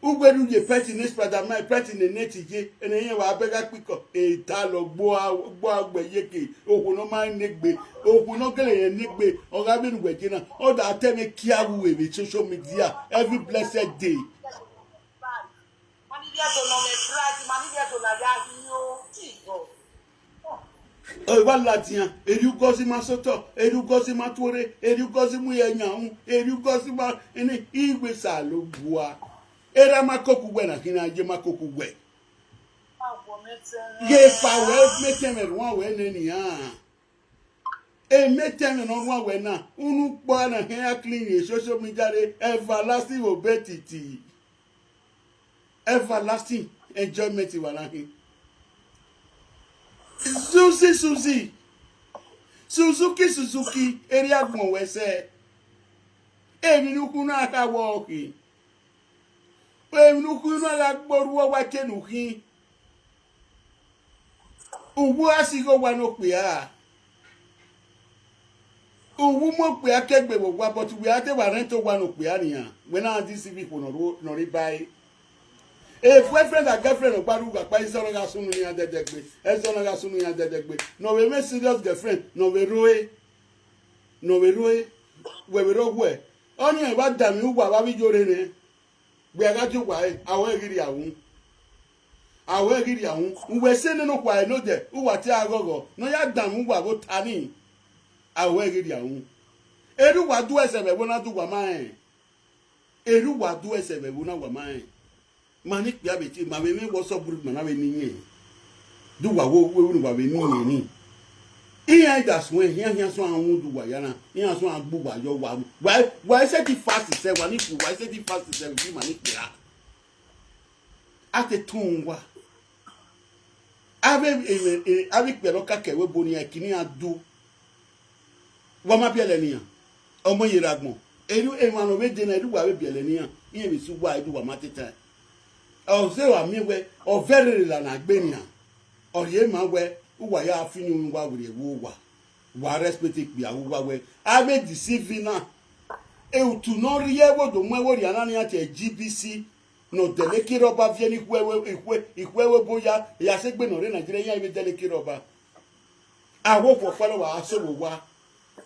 Ugbẹn ne u ye pẹti ne Spider-Man, pẹti ne net ye, ẹne iran wa bẹgha kpikọ. Eta lọ gbo a, gbo a gbẹ yeke, okhuo ne ọ ma negbe, okhuo ne ọ gele rẹn negbe, ọ gha vbene uwẹ ye na, ọ da te mwẹ kia ru vbe social media every blessed day. Eva ladian, erriọ ugọzi ma sotọ, erriọ ugọzi ma tuorre, erriọ ugọzi mu ẹre yan ru, erriọ ugọzi ma, ene igbe sa lo gua. Erha ma koko uwẹ na khin na ye ma koko uwẹ. Ye fa wẹ mẹ tẹn mwẹ ruan wẹ nẹ nian. Emẹtẹn mwẹ ne ọ ruan wẹ na, unu kpọ na hẹn ya clean ye social media re, everlasting obetiti. Everlasting enjoyment wa na hin. Suzi, Suzi. Suzuki, Suzuki, erriọ agbọn wẹ sẹ. Emwi ne ukhu na kha wọ khin. Emwi ne ukhu na gha gbe orhu wa te ne u khin. Uwu a sighe owa ne okpia. Uwu mu okpia ke egbe vbe owa, but wẹ a te wa rẹn to owa ne okpia nian, wẹ na di sivbe ikhuo ne ọ rre ba ẹre. E boyfriend and girlfriend ọkpa rre ughakpa, ẹzọ na gha sunu iran dẹdẹgbe, ẹzọ na gha sunu iran dẹdẹgbe. Ne ọ vbe mwẹ serious girlfriend, ne ọ vbe rroe, ne ọ vbe rroe, wẹ vbe rre owẹ. Ọnii ẹre wa danmwẹ uwa vbe avbe iyore nẹ. Wẹ a gha die uwa ẹre, a wẹ ghi rhie ahunmwu. A wẹ ghi rhie ahunmwu. Uwẹ sẹ nene okhuo ẹre nodẹ, uwa tie a ghọghọ, ne ọ ya danmwẹ uwa vbe ota nii. A wẹ ghi rhie ahunmwu. Erha uwa do ẹsẹ vbe ẹvbo na do uwa ma rẹn. Erha uwa do ẹsẹ vbe ẹvbo na uwa ma rẹn. Ma ni kpia vbe te, ma vbe mwẹ WhatsApp group, ma na vbe ni yẹn. Do uwa wo, wo, wo, uwa vbe ni yẹn ni. Iran da suẹn, iran, iran suẹn a rhunmwuda uwa ya na, iran suẹn a gbe uwa yọ, wa, wa, wa i sẹtin fast sẹ, wa ni ku, wa i sẹtin fast sẹ, vbe ima ni kpia. A te tun wa. Avbe, e, e, avbe ikpia ne ọ ka kẹ ẹvbo ebo ni, ẹki ne iran do. Wa ma biẹlẹ ne iran, ọmọ ye rre agbọn. Erriọ emwa ne ọ vbe dee na, erriọ uwa vbe biẹlẹ ne iran, iran vbe sẹ uwa, erriọ uwa ma te tae. Ọ zẹ wa miẹn wẹ, ọ vẹ rere la na gbe nian. Ọ rhie ma wẹ, uwa ya fi iyunmwu uwa werriẹ vbe owa. Wa respect ekpia uwa wẹ, avbe deceive na. Etu ne ọ rhie ẹvbo do mu ẹvbo rhia na nian tie G B C, ne ọ dẹlẹ eke rhọba viẹ ne ikhuẹ, ikhuẹ, ikhuẹ ẹvbo ebo ya, ya sẹ egbe ne ọ rre Nigeria, iran vbe dẹlẹ eke rhọba. Aho okhuo ọkpa ne wa sẹ owa.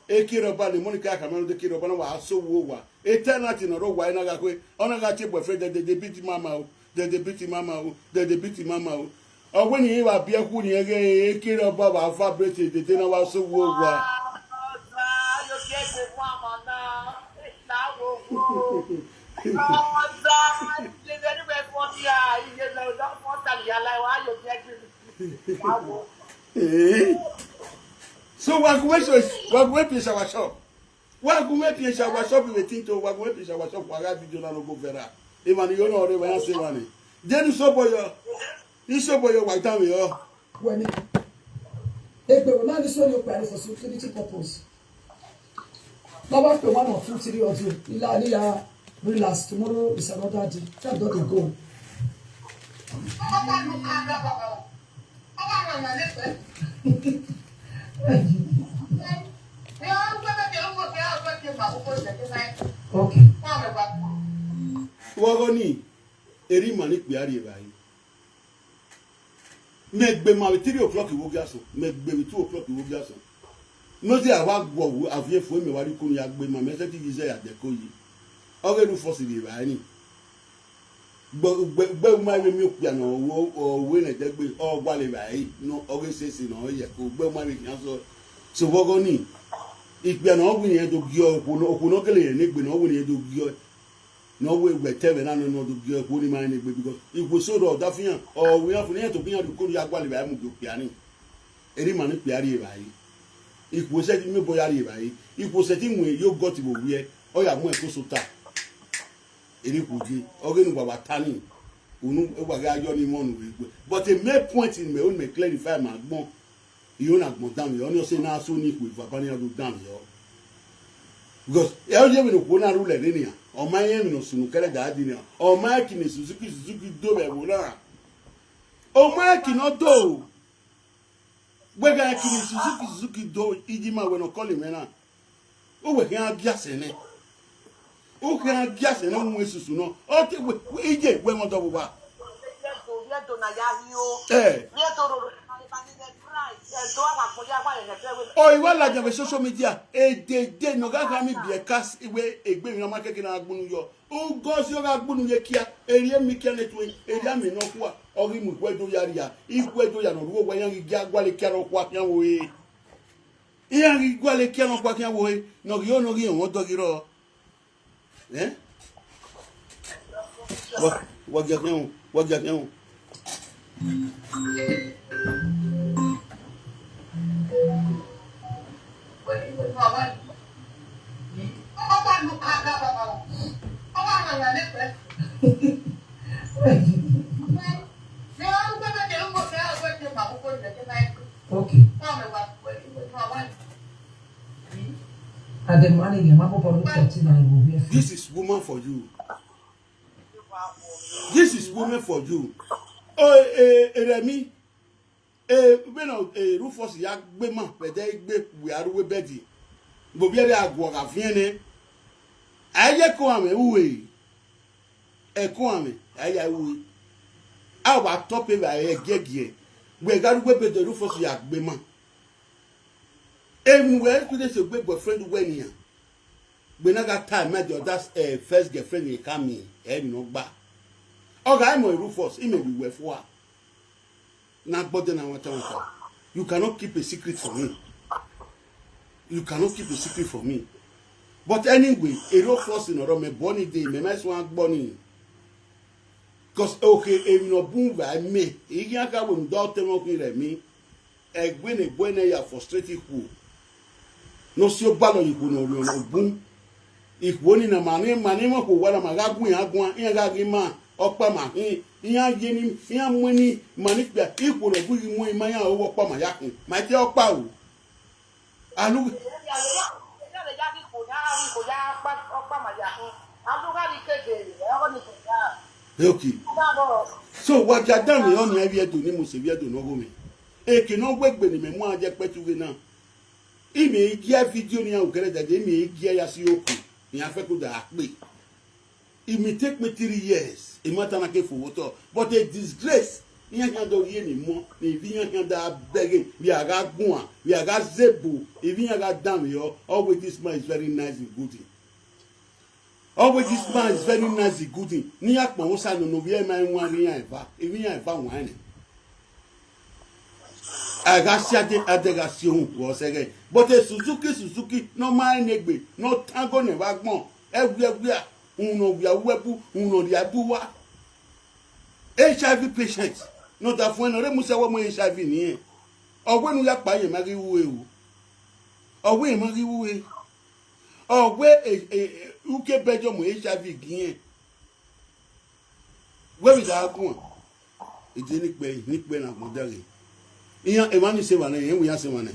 Eke rhọba ne Monica khama ne eke rhọba ne wa sẹ owa. Tenant ne ọ rre owa na gha kue, ọ na gha tie boyfriend, they dey beat mama o, they dey beat mama o, they dey beat mama o. Ọ wẹ ne irẹn wa biẹ khu ne irẹn ghe eke rhọba wa vibrate dede na wa sẹ owa. Eh? So wa gu mwẹ so, wa gu mwẹ pie shower shop. Wa gu mwẹ pie shower shop vbe tinto, wa gu mwẹ pie shower shop, wa gha video na no go viral. Emwa ni yo nọ rre, wa ya sẹ emwa ni. Denu isoboyọ, isoboyọ wa danmwehọ. Wẹ ni. Egbe wo na ni so yo kpare for security purpose. Baba pe one or two, three audio. Ila, ila, relax. Tomorrow is another day. Thank God they go. Okay. Vbe ọghọ nii, erha ima ni kpia rri evbare. Mẹ gbe ma vbe three o'clock vbe ogiasọn, mẹ gbe vbe two o'clock vbe ogiasọn. Ne ọ zẹ a wa guọ wu, a viẹ fo, mẹ wa rhie iko ne ya gbe ma, mẹ sẹtin ghi zẹ ya dẹ ẹko yi. Ọ ghe Rufus rri evbare ni. Gbe, gbe, gbe uma vbe miẹn okpia ne ọ ru, ọ ru enẹ dẹgbe, ọ gualọ evbare, ne ọ ghe sese ne ọ ye ẹko, gbe uma vbe khian sọ. So vbe ọghọ ni, ikpia ne ọ win rẹn do gie ọe, okhuo ne, okhuo ne ọ gele rẹn ne egbe ne ọ win rẹn do gie ọe. Ne ọ wẹ wẹ ẹtẹ mwẹ na nọ, ne ọ do gie ọe, okhuo ni ma rẹn ne egbe, because ikhuo eso rrọọ, ọdafian, ọ wẹ iran fo ne iran tobọ iran rhie ukoro ya gualọ evbare mu gie okpia ni. Erha ima ne ikpia rri evbare. Ikhuo sẹtin miẹn obọ ya rri evbare. Ikhuo sẹtin mu yogurt vbe owiẹ, ọ ya mu ẹko sota. Erha ikhuo ye, ọ ghe ne uwa wa ta ni, unu wa gha yọ ni mwẹ ọnii vbe egbe. But the main point ni mẹ, unu mẹ clarify ma agbọn. Iyo na agbọn danmwehọ, ọnii ọse na so ni ikhuo eva ba ni a do danmwehọ. Because ẹ ọ ye vbene okhuo na rhulẹ rre nian, ọ ma rẹn emwi ne ọ sunu kẹrẹda di nian, ọ ma rẹn eki ne Suzuki, Suzuki do vbe ẹvbo na. Ọ ma rẹn eki ne ọ do. Wẹ gha eki ne Suzuki, Suzuki do, iji ma wẹ ne ọ kọlọ mwẹ na. Uwẹ khian gia sẹ nẹ. U khian gia sẹ nẹ, u mu esusu nọ. Ọ te wẹ, wẹ, iye, wẹ mwa dọ vbe owa. Ẹ. Ọ i wa ladian vbe social media, edede ne ọ gha gha mi biẹ ka s-, wẹ egbe emwi ne ọ ma kẹkẹ na gbunu yọ. Ugọzi ọ gha gbunu ye kia, erriọ emi kia ne tuẹn, erriọ amẹ nọkhua, ọ ghi mu ikhuẹ do ya rria, ikhuẹ do ya ne ọ rhuo owa, iran ghi gia gualọ ekia nọkhua khian vbe ore. Iran ghi gualọ ekia nọkhua khian vbe ore, ne ọ ghi ho ne ọ ghi rọnmwẹ ọdọ ghi rrọọ. Ẹ? Wa, wa gia khian ru, wa gia khian ru. Okay. And the man again, my papa look at him and he will be a This is woman for you. This is woman for you. Oh, eh, eh, Remi. Eh, vbene, eh, Rufus ya gbe ima, vbe ẹdẹ egbe, wẹ a ru uwu bed. Vbe ovbi ẹre a guọ gha viẹn nẹ. A ye ẹko amwẹ ue. Ẹko amwẹ, a ya ue. A wa top evbare ẹgiẹgiẹ. Wẹ gha ru uwu bed, Rufus ya gbe ima. Emwi wẹ experience egbe boyfriend wẹ nian. Wẹ na gha ta ma the other, eh, first girlfriend ne ka miẹn, ẹ emwi ne ọ gba. Ọ gha mọ Rufus, imẹ vbe wẹ fua. Na gbọdẹ na wanta wanta. You cannot keep a secret from me. You cannot keep a secret from me. But anyway, Rufus ne ọ rọ mẹ bọ ni de, mẹ ma suẹn agbọ ni. 'Cause, okay, emwi ne ọ bun vba mẹ, I khian kha wẹ ne u da otọ ẹmwẹ ọkhin rẹ emwi. Ẹgbẹe ne ẹgbẹe nẹ ya frustrate ikhuo. Ne ọ si obalọ ye ikhuo ne ọ rhiọn ne ọ bun. Ikhuo ni na ma ne, ma ne ima okhuo owa na ma gha gu iran guan, iran gha ghi ma ọkpa ma khin, iran ye ni, iran mu ni ma ni kpia, ikhuo ne ọ gu ghi mu ima iran ru ọkpa ma ya khin, ma te ọkpa ru. Alu. Okay. So, wa dia dan mẹ ọnii, ivbi Ẹdo ni mu sẹ ivbi Ẹdo ne ọ gho mwẹ. Eke ne ọ wegbe ne imẹ mu a je kpẹtu ghe na. Imẹ i gie video ni iran ukẹrẹ dade, imẹ i gie ya si oku, iran fẹko da kpe. Imẹ te kpe three years, emata na ke fo vbe otọ. But a disgrace, iran khian do rhie ne emọ, ne ivbi iran khian da bẹghe, vbe a gha guan, vbe a gha zebo, ivbi iran gha danmwehọ, always this man is very nice and good. Always this man is very nice and good. Ne iran kpọnmwẹ osa nọ, ne ovbi ẹre ma wan rre iran eva, ivbi iran eva wan nẹ. A gha si adẹ, adẹ gha si ohun vbe ọ sẹghẹ. But a Suzuki, Suzuki, ne ọ ma rẹn egbe, ne ọ tango ne vbe agbọn, ẹwiẹwiẹ, uhunmwu ne ọ wia uwu ẹbu, uhunmwu ne ọ rhia ẹbu uwa. H I V patient, ne ọ da fuẹn ne ọ rre musa wẹ mu H I V ne irẹn. Ọ wẹ ne u ya kpa yẹn ma ghi ru ẹre o. Ọ wẹ irẹn ma ghi ru ẹre. Ọ wẹ, e, e, e, uke Belgium H I V gie irẹn. Wẹ vbe da guan. Ede ni kpẹ, ni kpẹ na gbọn daghe. Iran, emwa ni sẹ emwa nẹ, irẹn wẹ iran sẹ emwa nẹ.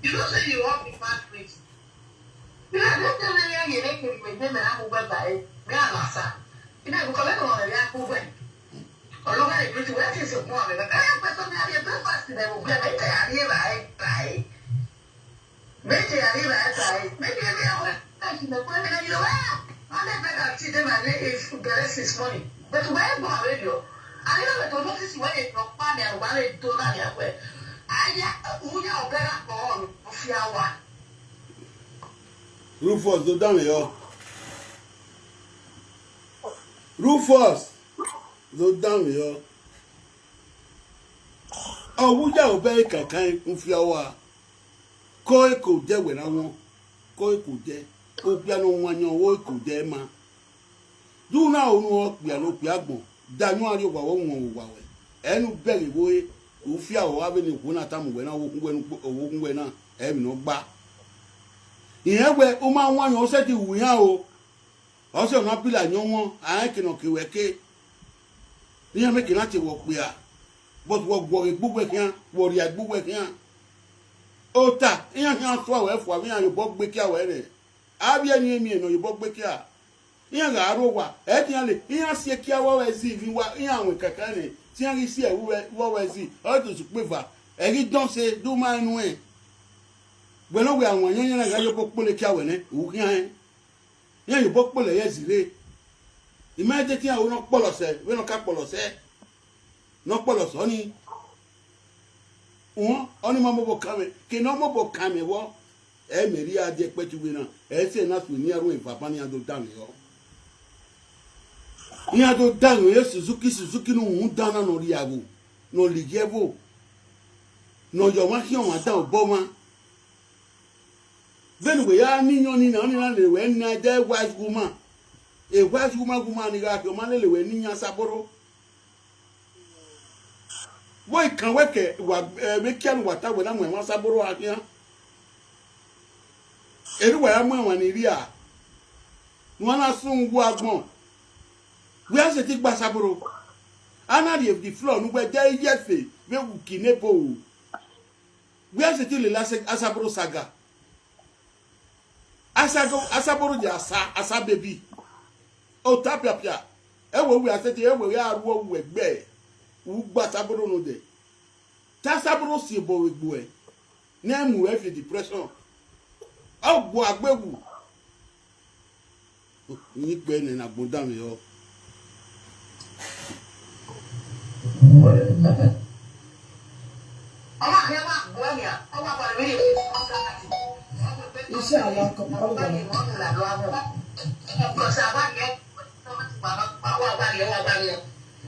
You know say you all be mad crazy. You are not telling me you make me make me na mu gbẹgba ẹ. Me alasa. You know, because I don't want to react to when. Ọlọ́wọ́ rẹ̀ ló ti wá sí ìsìnkú ọ̀rẹ́ rẹ̀. Káyọ̀ pẹ́ tó ní àyè breakfast rẹ̀ wò pé ẹ̀mí tẹ̀ àrí ẹ̀ báyìí, báyìí. Make they arrive at time. Make they arrive at time. She dey call me, you know, ah, I never got to them and if get since morning. But where go already? I never to notice when they talk about me and why they do that. I ya, who ya opera on of your one. Rufus, do down here. Rufus, do down here. Ọ wu ya obẹ kankan ufia wa. Ko eko jẹ wẹ na wọn, ko eko jẹ, okpia ne ọ wan yan, wo eko jẹ ma. Du na onu okpia ne okpia agbọn, da yan a rrie owa, wo wọn owa wẹ. Ẹ ne u bẹghe vbe ufia ọ gha vbe ne okhuo na tama uwẹ na, ọ wo khin uwẹ ne ukpo-, ọ wo khin uwẹ na, ẹ i vbe ne ọ gba. Irẹn wẹ u ma wan yan, ọ sẹtin ru iran o. Ọ sẹ ne a bila yan wọn, a rẹn eke ne ọ ke ruẹ ke. Iran mẹ eke na tie wẹ okpia, but wẹ guọghọ egbe uwẹ khian, wẹ rhia egbe uwẹ khian. Ota, iran khian sua wẹ fua, vbe iran ye obọ gbe kia wẹ nẹ. Avbe ẹrinmwi ne ọ ye obọ gbe kia. Iran gha rre owa, ẹ khian le, iran si ekia vbe ọvbẹzi ivbi uwa, iran wan kakare nẹ, te iran ghi si ẹvbo vbe ọvbẹzi, ọ do sukpeva, ẹ ghi dọn se, do ma rẹn nuẹn. Wẹ ne ọ wẹ a wan yan, iran na gha ye obọ kpolo ekia wẹ nẹ, u khian rẹn. Iran ye obọ kpolo ẹre zi rre. I ma de te iran ru ne ọ kpọlọ sẹ, vbene ọ ka kpọlọ sẹ, ne ọ kpọlọ sẹ ọnii. Uhun, ọnii ma mobọ kan mwẹ, ke ne ọ mobọ kan mwẹ vbọ, ẹ i mẹ rhie a die ẹkpẹti uwẹ na, ẹ i sẹ ne a suẹn ne iran ru eva ban iran do danmwehọ. Iran do danmwehọ, Suzuki, Suzuki ne uhunmwu dan na ne ọ rhie avbo, ne ọ lighi ẹvbo, ne ọ ye ọmwa khian ọmwa dan obọ ọmwa. Vbene uwẹ ya ni yan ọnii na, ọnii na lele wẹ na ẹdẹ wise woman. E wise woman, woman ni gha khian, ọ ma lele wẹ ne iyan Asaboro. Vbe ọ i kan wẹ ke wa, eh, vbe kia ne uwa ta wẹ na mu ẹmwẹ Asaboro a khian. Ere uwa ya mu ẹmwẹ ni rria, ne uwa na sun uwu agbọn. Wẹ a sẹtin gba Asaboro. A na rhie the floor ne uwẹ de ye ẹfe vbe wu ki nebo o. Wẹ a sẹtin lele Asa-, Asaboro saga. Asago-, Asaboro ye asa, asa baby. Ota piapia. Ẹ wẹ wẹ a sẹtin, ẹ wẹ ya ru ọghe uwẹ gbe. U gba Asaboro nodẹ. Te Asaboro si obọ vbe egbe uẹ. Ne ẹ mu uẹ fi depression. Ọ gua gbe wu. Uyinmwẹ ikpe nẹ ne agbọn danmwehọ. Inshallah, come on.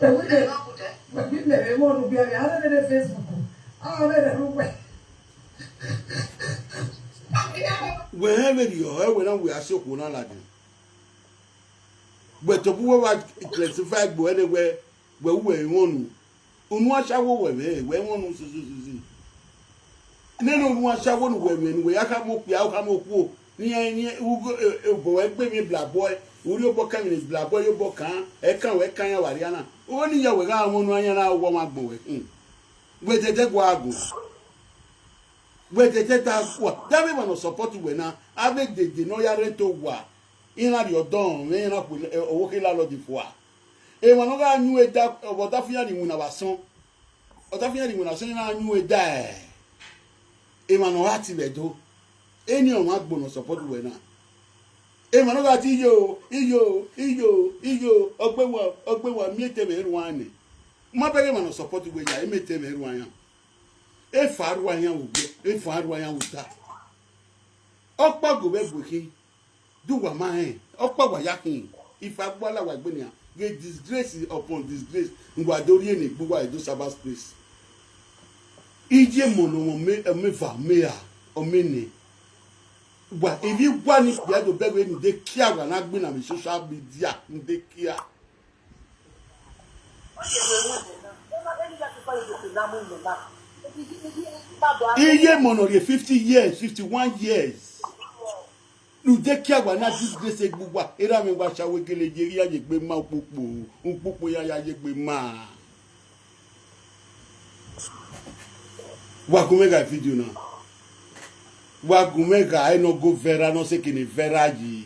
Ẹ̀wọ̀n ilẹ̀, ẹ̀wọ̀n ilẹ̀, ẹ̀wọ̀n ọdún bíi ẹ̀rẹ̀, àwọn ẹ̀rẹ̀ Facebook, àwọn ẹ̀rẹ̀ ló pẹ̀. Wẹ hẹn vberriọ, ẹ wẹ na wẹ a si okhuo na ladian. Wẹ tobọ uwẹ wa classify egbe uẹ nẹ wẹ, wẹ ru ẹmwẹ unu. Unu ashawo wẹ mwẹ, wẹ ẹmwẹ unu sisi sisi. Nene unu ashawo ne uwẹ mwẹ, ne uwẹ ya khama okpia, u khama okhuo, ne iran, ne iran, u go, e, e, obọ wẹ gbe emwi blabọe, u rhie obọ kan emwi blabọe, ye obọ kan, ẹkan wẹ kan iran vbe arria na. Ọni ya wẹ gha mwẹ unu ayan na, wẹ ọmwa agbọn wẹ khin. Wẹ dẹdẹ gua gun. Wẹ dẹdẹ da gua. Davbe emwa ne ọ support wẹ na, avbe dede ne ọ ya rre to owa, iran rhie ọdọ mwẹ, iran na khu, e, ọvbokhan landlord fua. Emwa ne ọ gha yu ẹre da, ọ vbe ọdafẹn iran rhie iwinna vbe asọn. Ọdafẹn iran rhie iwinna vbe asọn, iran na yu ẹre da, ẹ, emwa ne ọ gha ti vbe Ẹdo. Eni ọmwa agbọn ne ọ support wẹ na. Emwa ne ọ gha ti iyo, iyo, iyo, iyo, ọgbe wa, ọgbe wa, miẹn etẹn mwẹ rhuan nẹ. Ma bẹghe emwa ne ọ support wẹ ya, e miẹn etẹn mwẹ rhuan yan. Efa rua iran vbe ogbe, efa rua iran vbe ota. Ọkpa go vbe bu khin, de uwa ma rẹn, ọkpa wa ya khin, ifa gba la wa egbe nian, ghe disgrace upon disgrace, ne uwa do rhie ne egbe uwa do cyber space. Iye emọ ne ọmọ mẹ, ọmọ eva, ọmọ eha, ọmọ ene. Wa, ivbi uwa ni kpia do bẹghe ne de kia wa na gbe na vbe social media, ne de kia. Iye emọ ne ọ rhie fifty years, fifty-one years. Ne u de kia wa na disgrace egbe uwa, erha mwẹ wa sha wẹ gele ye, ya ye egbe ma ukpokpo, ukpokpo ya ya ye egbe ma. Wa gu mwẹ gha video na. Wa gu mwẹ gha, ẹ nọ go viral, nọ sẹ eke ne viral yi.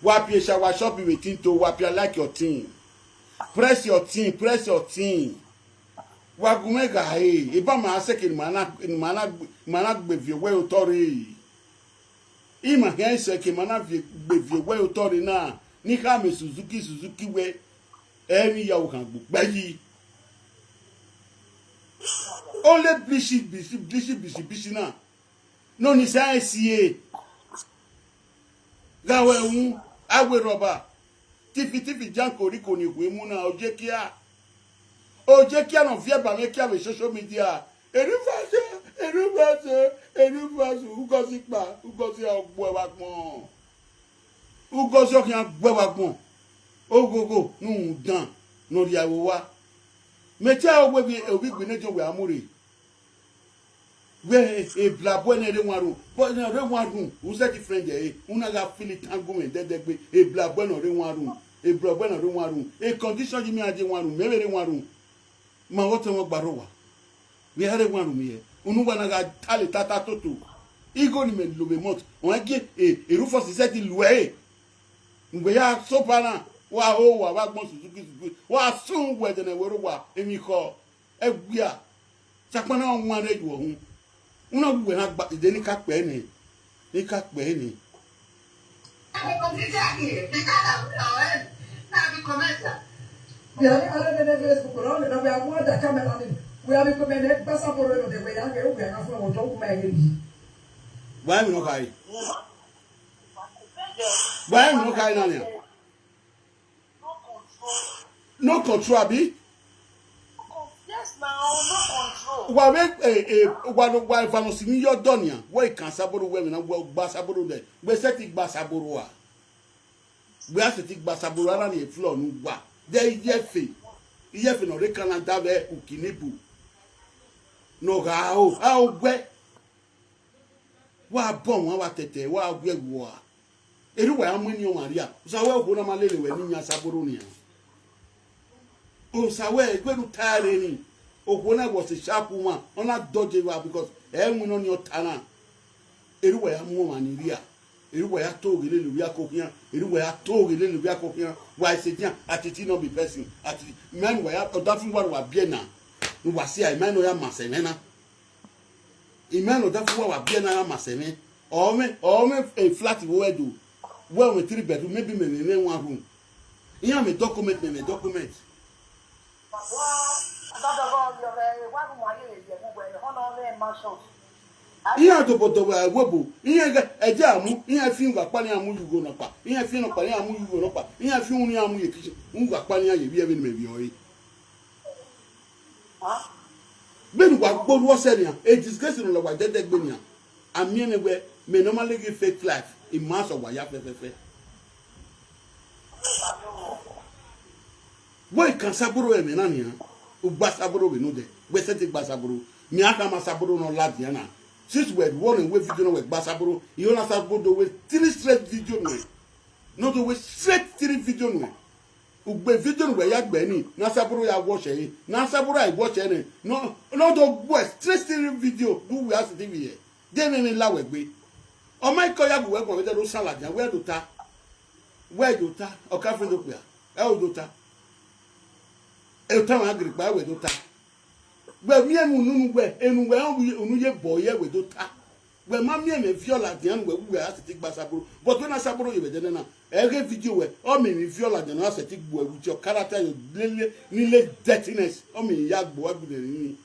Wa pie shower shop vbe tin to, wa pia like your thing. Press your thing, press your thing. Wa gu mwẹ gha re, eba ma sẹ eke ne ma na, ne ma na, ma na gbe viọ wẹ otọ rre. Ima khian sẹ ke ma na viọ egbe viọ wẹ otọ rre na, ne I khama Suzuki, Suzuki wẹ, ẹ i vbe ya ru khan gbe okpẹ yi. Ole bishi bishi bishi bishi bishi na, nọ ni sa esi e. Gha wẹ wu, a wẹ rhọba, tifi tifi janko riko ni hu imu na, ojekia. Ojekia ne ọ viẹ ba mwẹ kia vbe social media. Erhuvbase, erhuvbase, erhuvbase, Ugozi kpa, Ugozi ọ gbuẹ vbe agbọn. Ugozi ọ khian gbuẹ vbe agbọn. Oghogho ne uhunmwu dan ne ọ rhie ẹvbo owa. Mẹ te aro wẹ vbe ovbi igbinediọn wẹ a mu rre. Wẹ eblabọ ne ọ rre wanru, but ne ọ rre wanru, u sẹtin friend ẹre, u na gha feel it, tangu mwẹ dẹdẹgbe, eblabọ ne ọ rre wanru, eblabọ ne ọ rre wanru, e condition yi mẹ a die wanru, mẹ vbe rre wanru. Ma vbe ọtẹn mwẹ ọgba rre owa. Vbe a rre wanru miẹn, unu wa na gha ta leta ta toto. Igho ni mẹ lo vbe month, ọ gie e, e Rufus sẹtin lu ẹre. Mẹ ya sopa na, wa ho wa vbe agbọn Suzuki Suzuki, wa sun wẹ ẹdẹnẹ wẹ rre owa, emwi khọ. Ẹwia, sakpa na wan rre yu ọhun. Una wu wẹ na gba ide ne I ka kpẹ nẹ, ne I ka kpẹ nẹ. Wa emwi nọ khare. Wa emwi nọ khare na nian. No control, abi? Yes, now, no control. Wa vbe, eh, eh, wa no, wa eva nọ si mwẹ ye ọdọ nian. Wẹ I kan Asaboro wẹ emwi na, wẹ gba Asaboro dẹ. Wẹ sẹtin gba Asaboro a. Wẹ a sẹtin gba Asaboro a na rhie floor ne uwa. Dẹ iyefe. Iyefe ne ọ rre Canada vbe uki ni bu. Ne ọ gha ho, a ho wẹ. Wa bọ wan wa tẹtẹ, wa wiẹ wua. Erha uwa ya mu eni ọmwa rria. Osa wẹ okhuo na ma lele wẹ ne I yan Asaboro nian. Osa wẹ egbe ne u ta ẹre ni. Okhuo na was a sharp woman. Ọ na dodge evba because ẹ winna ọnii ọta na. Erha uwa ya mu ọmwa ni rria. Erha uwa ya to ghe lele ovbi ako khian. Erha uwa ya to ghe lele ovbi ako khian. Wa sẹ edian, Atiti no be person. Atiti, mẹ ne uwa ya, ọdafẹn uwa ne uwa biẹ na. Ne uwa si a, mẹ ne ọ ya ma sẹ mwẹ na. Imẹ ne ọdafẹn uwa wa biẹ na gha ma sẹ mwẹ. Ọ mwẹ, ọ mwẹ, eh, flat vbe uwẹ do. Wẹ mwẹ three bedroom, maybe mẹ mwẹ mwẹ one room. Iran mwẹ document, mẹ mwẹ document. Iran dobọ dọvba ẹvbo ebo, iran ghẹ, ẹdẹ a mu, iran fi uwa kpa ne iran mu ye ugho nọkpa, iran fi nọkpa ne iran mu ye ugho nọkpa, iran fi unu iran mu ye kitchen, uwa kpa ne iran ye vbiẹ vbene mẹ vbiẹ ọre. Vbene uwa gbe orhu ọsẹ nian, e disgrace ne ọ la uwa dẹdẹgbe nian. A miẹn mwẹ wẹ, mẹ normally live fake life, I ma sẹ uwa ya fẹfẹfẹ. Wẹ I kan Asaboro ẹmwẹ na nian, u gba Asaboro vbe nodẹ, wẹ sẹtin gba Asaboro, mẹ a khama Asaboro ne ọ ladian na. Since wẹ rhuọ ne wẹ video na wẹ gba Asaboro, I ho ne Asaboro do wẹ three straight video nuẹn, ne ọ do wẹ straight three video nuẹn. Ugbe video ne uwẹ ya gbe ni, ne Asaboro ya watch ẹre, ne Asaboro ya watch ẹre, ne ọ, ne ọ do gbe straight three video, do wẹ a sẹtin vbiẹ, de emwi ne la wẹ gbe. Ọ ma kọ ya gu wẹ guan vbe ẹdẹ do san ladian, wẹ do ta, wẹ do ta, ọ ka fẹ do kpia, ẹ o do ta. Ẹ ota mwa gere kpa wẹ do ta. Wẹ miẹn unu, unu wẹ, enu wẹ, unu ye bọ ye wẹ do ta. Wẹ ma miẹn mwẹ viọ ladian ne uwẹ wu wẹ a sẹtin gba Asaboro. But wẹ ne Asaboro ye vbe ẹdẹ nẹ na, ẹ ghe video wẹ, ọ miẹn emwi viọ ladian ne a sẹtin gbuẹ vbe uti ọkara ta yo lele, ni le dirtiness, ọ miẹn ya gbe uwa gbe rinrin.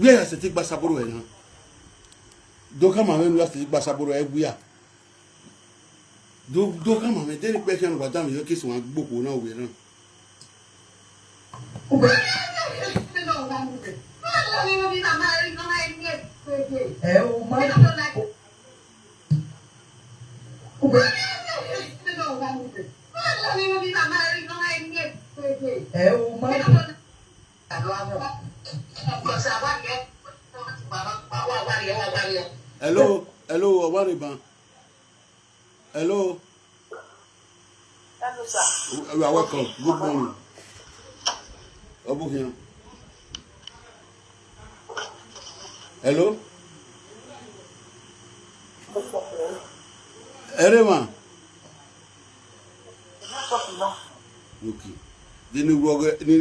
Wẹ a sẹtin gba Asaboro ẹre na. Do khama mwẹ ne u ya sẹtin gba Asaboro ẹre wia. Do, do khama mwẹ, de ne ikpẹ khian ne uwa danmwehọ ke sẹ uwa gbe okhuo na vbe erhan. Hello, hello, ọmọ rẹ ban. Hello. Hello, sir. You are welcome. Good morning. Ọ bu khian. Hello. Ẹ rre emwa. Okay. De ne u rhọ ghe, ne,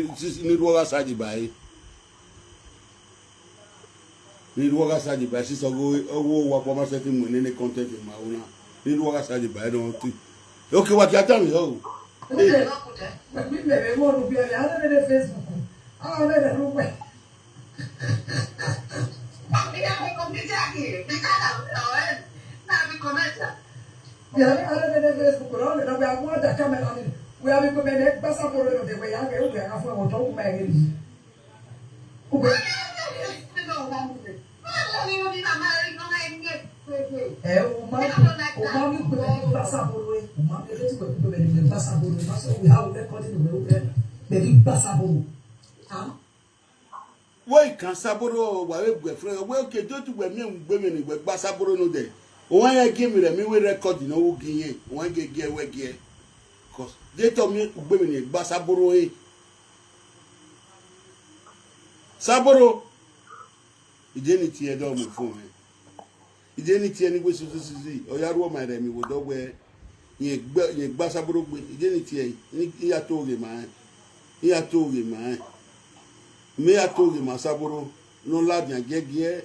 ne u rhọ gha sa deba ẹre. Rhirhi uwa gha saje ba ẹse ọghe ọghe owa ọkpa ma sẹtin mu nene content ma ro na. Rhirhi uwa gha saje ba ẹre nọ te. Oke wa kia tama o. Ẹ, Facebook. Ya, a rẹ vbe ne Facebook rọ, ne ọ wẹ a gu da camera ni, wẹ a vbe kpẹmẹ ne gba Saboro nọ de, wẹ ya ghe, wẹ a gha fun ẹmwẹ otọ, wẹ ma ghe ni. Wẹ, ẹ, u ma, u ma miẹn ukpẹmẹ ne gba Saboro, ẹ, u ma miẹn ehe te wẹ kpẹmẹ ne gba Saboro, ma sẹ wẹ a wẹ kọ de ne wẹ wẹ, mẹ ghi gba Saboro. Ah. Wẹ i kan Saboro, wa vbe gu ẹfrẹ, wẹ ke do tu wẹ miẹn ugbemwẹ ne wẹ gba Saboro nọ dẹ. Ohan ya gie mi rẹ mi wẹ record ne ọ wu gi yẹn, ohan gie gie wẹ gie. Cause de tọ miẹn ugbemwẹ ne gba Saboro e. Saboro. Ije ni tie ẹdọ mu fo mwẹ. Ije ni tie ni wẹ suzu suzu, ọ ya rhuọ ma rẹ mi vbe odọ wẹ, rẹn gbe, rẹn gba Saboro gbe. Ije ni tie, I, I ya to ghe ma rẹn. I ya to ghe ma rẹn. Mẹ ya to ghe ma Saboro, ne ọ ladian giẹgiẹ.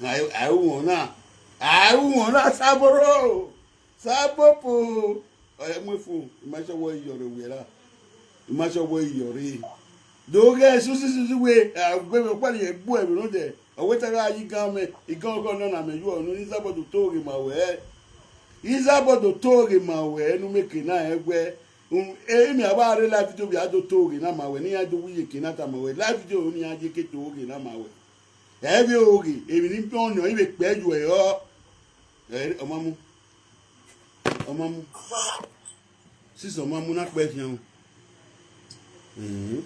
A, a ru wọn na, a ru wọn na Saboro. Sabopo, ọ ya mu efu, I ma sẹ wẹ iyọre wẹ ra. I ma sẹ wẹ iyọre. Do ghẹ suzu suzu wẹ, a, ugbẹn mwẹ ọkpa ni gbe ẹmwẹ nọ dẹ. Ọ wẹ te a gha ye igan mwẹ, igan ọghọ nọ na mẹ yuọ unu, Izabọdọ to ghe ma wẹ. Izabọdọ to ghe ma wẹ, ne u miẹn eke na rẹn wẹ. Um, e, emi a vbe rre live video vbe a do to ghe na ma wẹ, ne iran do wi ye eke na tama wẹ. Live video ne iran ye ke to ghe na ma wẹ. Ẹ vbe oghe, emwi ni bọ nọ, I vbe kpẹ yuẹ ọ. Ẹ, ọ ma mu. Ọ ma mu. Sisi ọ ma mu na kpẹ khian. Mhm.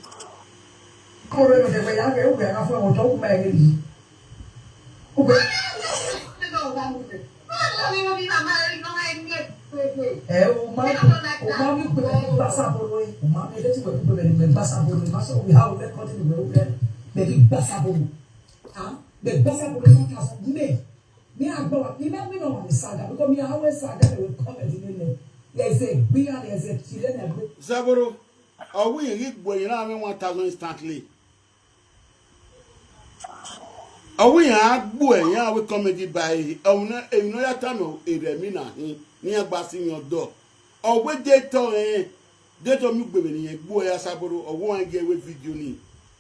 Koro ne wẹ ya ghe, wẹ gha fo ẹmwẹ otọ, wẹ ma ghe ni. Wẹ, ẹ, u ma, u ma miẹn ukpẹmẹ ne gba Saboro, ẹ, u ma miẹn ehe te wẹ ukpẹmẹ ne gba Saboro, ma sẹ wẹ a wẹ kọ de ne wẹ wẹ, mẹ ghi gba Saboro. Ah, mẹ gba Saboro one thousand, mẹ. Me, I go, you know, me no want to saga because me, I always saga they will comment in there. There's a beer, there's a children. Saboro, ọ wẹ iran ghi gbe ẹre na mwẹ one thousand instantly. Ọ wẹ iran gbe ẹre, iran wẹ comedy by, ọ na, emwi ne ọ ya tama erha emwi na hin, ne iran gba si iran ọdọ. Ọ wẹ de tọ rẹn, de tọ miẹn ugbẹn vbene irẹn gbe ẹre Saboro, ọ wẹ iran gie wẹ video ni,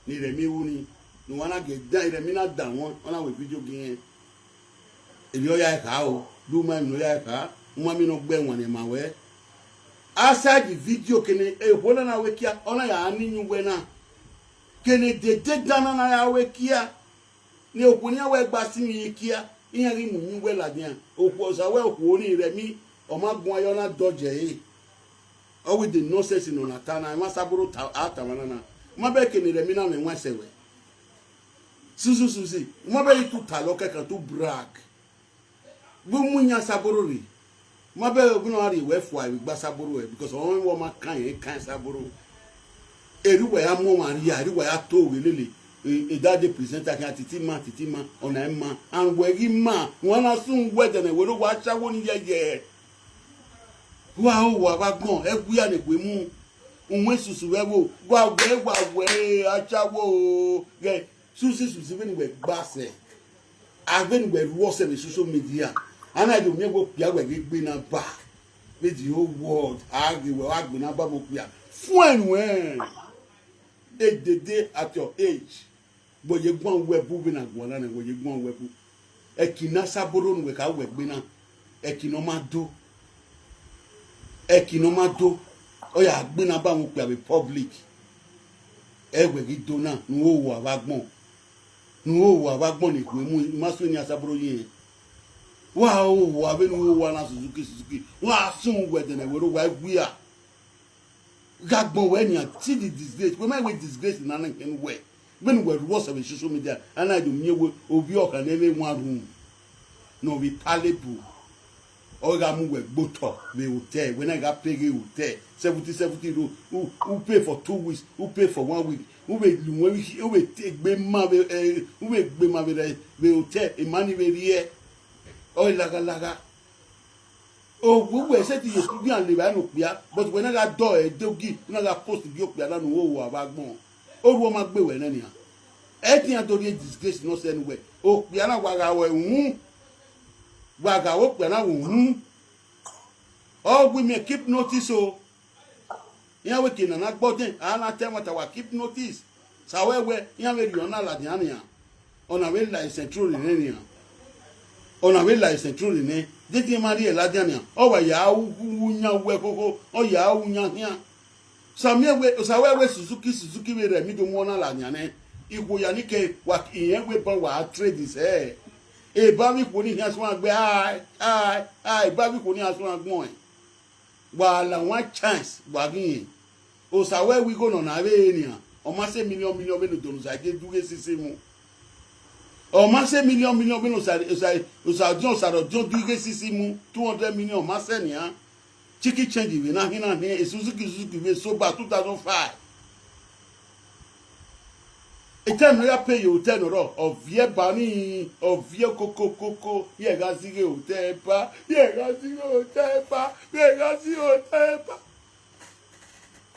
ne erha emwi ru ni, ne uwa na gie dan, erha emwi na dan wọn, ọ na wẹ video gie irẹn. Emwi ọ ya kha o, de u ma emwi ne ọ ya kha, u ma miẹn ne ọ gbe ẹwaẹn ne ma wẹ. Aside video kene, okhuo na na wẹ kia, ọ na ya ni iyuẹ na. Kene dede dan na na ya wẹ kia. Ne okhuo ne iran wẹ gba si mwẹ iye kia, iran ghi mu iyuẹ ladian. Okhuo sa wẹ okhuo ni rẹ mi, ọ ma guan yọ na dọje ẹre. Ọ wẹ the nonsense ne ọ na ta na, emwa Saboro ta, a ta emwa na na. Ma bẹghe kene rẹ mi na mwẹ wan sẹ wẹ. Suzu suzu, ma bẹghe tu ta lọ kẹkan tu brag. Vbe mu iyan Saboro rre. Ma bẹghe vbe na rhie wẹ fua vbe gba Saboro ẹre, because ọ rẹn wẹ ọ ma kan irẹn kan Saboro. Erha uwa ya mu ọmwa rhia, erha uwa ya to ghe lele. E, e da de presenter khian titi ma, titi ma, ọna i ma. And wẹ ghi ma, wa na sun wẹ dẹnẹ wẹ ne wa cha wo ni yẹyẹ. Wa ho wa vbe agbọn, ẹwu ya ne egbe mu. Uwẹ susu vbe ẹvbo, wa wẹ, wa wẹ, acha wo, ghẹ, susu susu vbene wẹ gba sẹ. A vbene wẹ rhuọ sẹ vbe social media. A na do miẹn wẹ okpia wẹ ghi gbe na ba. Vbe the whole world, a ghe wẹ wa gbe na ba vbe okpia. Fuẹn nuẹn. Edede at your age. Wẹ ye guan wẹ bu vbene a guan na nẹ, wẹ ye guan wẹ bu. Ẹki ne Saboro ne uwẹ kha wẹ gbe na. Ẹki ne ọ ma do. Ẹki ne ọ ma do. Ọ ya gbe na ba mwẹ okpia vbe public. Ẹ wẹ ghi do na, ne u ho owa vbe agbọn. Ne u ho owa vbe agbọn ne ikhuo mu, I ma suẹn ne Saboro ye rẹn. Wa ho owa vbene u ho owa na Suzuki, Suzuki. Wa sun uwẹ dẹnẹ wẹ rre owa ẹguia. Gha gbọn wẹ nian, see the disgrace. Wẹ ma wẹ disgrace na na khin wẹ. Vbene uwẹ rhuọ sẹ vbe social media, a na do miẹn wẹ ovbi ọkhan ne ẹmwẹ wan rhun. Ne ọ vbe palatable. Ọ gha mu wẹ gbe otọ vbe hotel, wẹ na gha pay ghe hotel, seventy, seventy euro, u, u pay for two weeks, u pay for one week, u vbe lu wẹ, u vbe te gbe ma vbe, eh, u vbe gbe ma vbe rẹ, vbe hotel, emani vbe rriẹ, ọ lagha lagha. Ovbi uwẹ sẹtin ye studio and levba ne okpia, but wẹ na gha dọ ẹre do gi, u na gha post gi okpia na ne u ho owa vbe agbọn. Orhu ọ ma gbe wẹ nẹ nian. Ẹtin iran do rhie disgrace ne ọ sẹ ne uwẹ. Okpia na wa gha ru uhunmwu. Wa gha ru okpia na ru uhunmwu. Ọ gu imẹ keep notice o. Iran wẹ ke na na gbe ọdẹn, a na ta ẹmwata wa keep notice. Sa wẹ wẹ iran vbe rhie ọna ladian nian. Ọna vbe la Central rre nian. Ọna vbe la Central rre nẹ. Dede ma rhie ladian nian. Ọ wa ya wu yan wẹ khokho, ọ ya wu yan khian. Sa miẹn wẹ, sa wẹ wẹ Suzuki, Suzuki vbe rẹ mi do mu ọna ladian nẹ. Ikhuo ya ni ke wa irẹn wẹ ban wa trade sẹ. Eba vbe ikhuo ni khian suẹn gbe, ai, ai, ai, eba vbe ikhuo ni a suẹn gbọn ẹn. Wa la one chance wa ghi rẹn. Osa wẹ wẹ igho nọ na vbe re nian, ọ ma sẹ million million vbene odọ ne Osa je du ighe sisi mu. Ọ ma sẹ million million vbene Osa, Osa, Osa ọdiọn, Osa rhọdiọn du ighe sisi mu, two hundred million ọ ma sẹ nian. Chiki change vbe na hin na hin, e Suzuki, Suzuki vbe soba two thousand five. Etẹn ne ọ ya pay ye otẹ ne ọ rrọọ, ọ viẹ ba ni, ọ viẹ kokokoko, vbe ẹ gha zighe otẹ ba, vbe ẹ gha zighe otẹ ba, vbe ẹ gha zighe otẹ ba.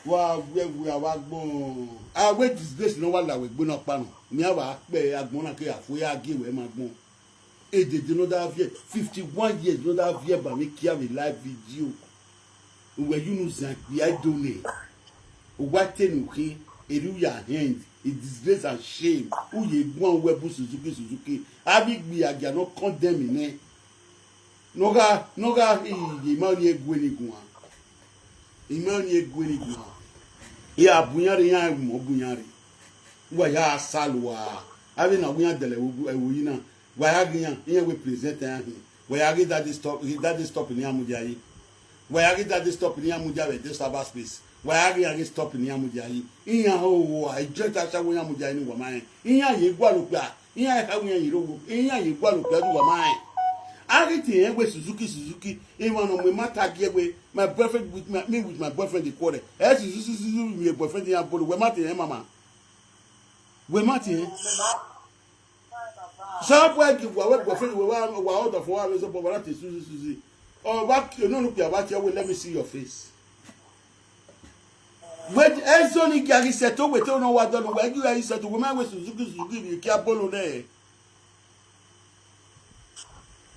Wa wẹ wẹ a wa gbọn, a wẹ disgrace ne ọ wa la wẹ egbe na ọkpa nọ, ne a wa kpẹ agbọn na ke a fu ya gie wẹ ma gbọn. Edede ne ọ da viẹ, fifty one years ne ọ da viẹ ba mwẹ kia vbe live video. Uwẹ ye unu zan ikpia do nẹ. Uwa te ne ukhin, erriọ u ya hand, i disgrace and shame. U ye guan uwẹ bu Suzuki, Suzuki. Avbe igbiagia ne ọ condemn nẹ. Ne ọ gha, ne ọ gha, i, i ma ni gue ni guan. I ma ni gue ni guan. I a bu iran rre, iran mu bu iran rre. Uwa ya salua. Avbe na wẹ iran dẹlẹ ẹvbo yi na. Wa ya ghi iran, iran wẹ present iran hin. Wa ya ghi daddy stop, daddy stop ne iran mudia yi. Wa ya ghi daddy stop ne iran mudia vbe de cyber space. Wa ya ghi iran ghi stop ne iran mudia yi. Iran ho wo a, ijọ ta sa wẹ iran mudia yi ne uwa ma rẹn. Iran ye gualọ okpia, iran kha wẹ iran ye rre owo, iran ye gualọ okpia ne uwa ma rẹn. A ghi tie rẹn wẹ Suzuki, Suzuki, emwa ne ọ mu emwa ta gie wẹ, my boyfriend with my, me with my boyfriend dey quarrel. Ẹ Suzuki, Suzuki, my boyfriend iran bolo, wẹ ma tie rẹn mama. Wẹ ma tie rẹn. Sa boy give wa wẹ boyfriend wẹ wa wa order for wa vbe zọbọ wa na te Suzuki, Suzuki. Ọ wa ki onunu kpia wa tie wẹ, let me see your face. Wẹ ẹzọ ni gia ghi sẹto wẹ te nọ wa dọlọ wẹ gi ghi sẹto wẹ ma wẹ Suzuki, Suzuki vbe kia bolo nẹ.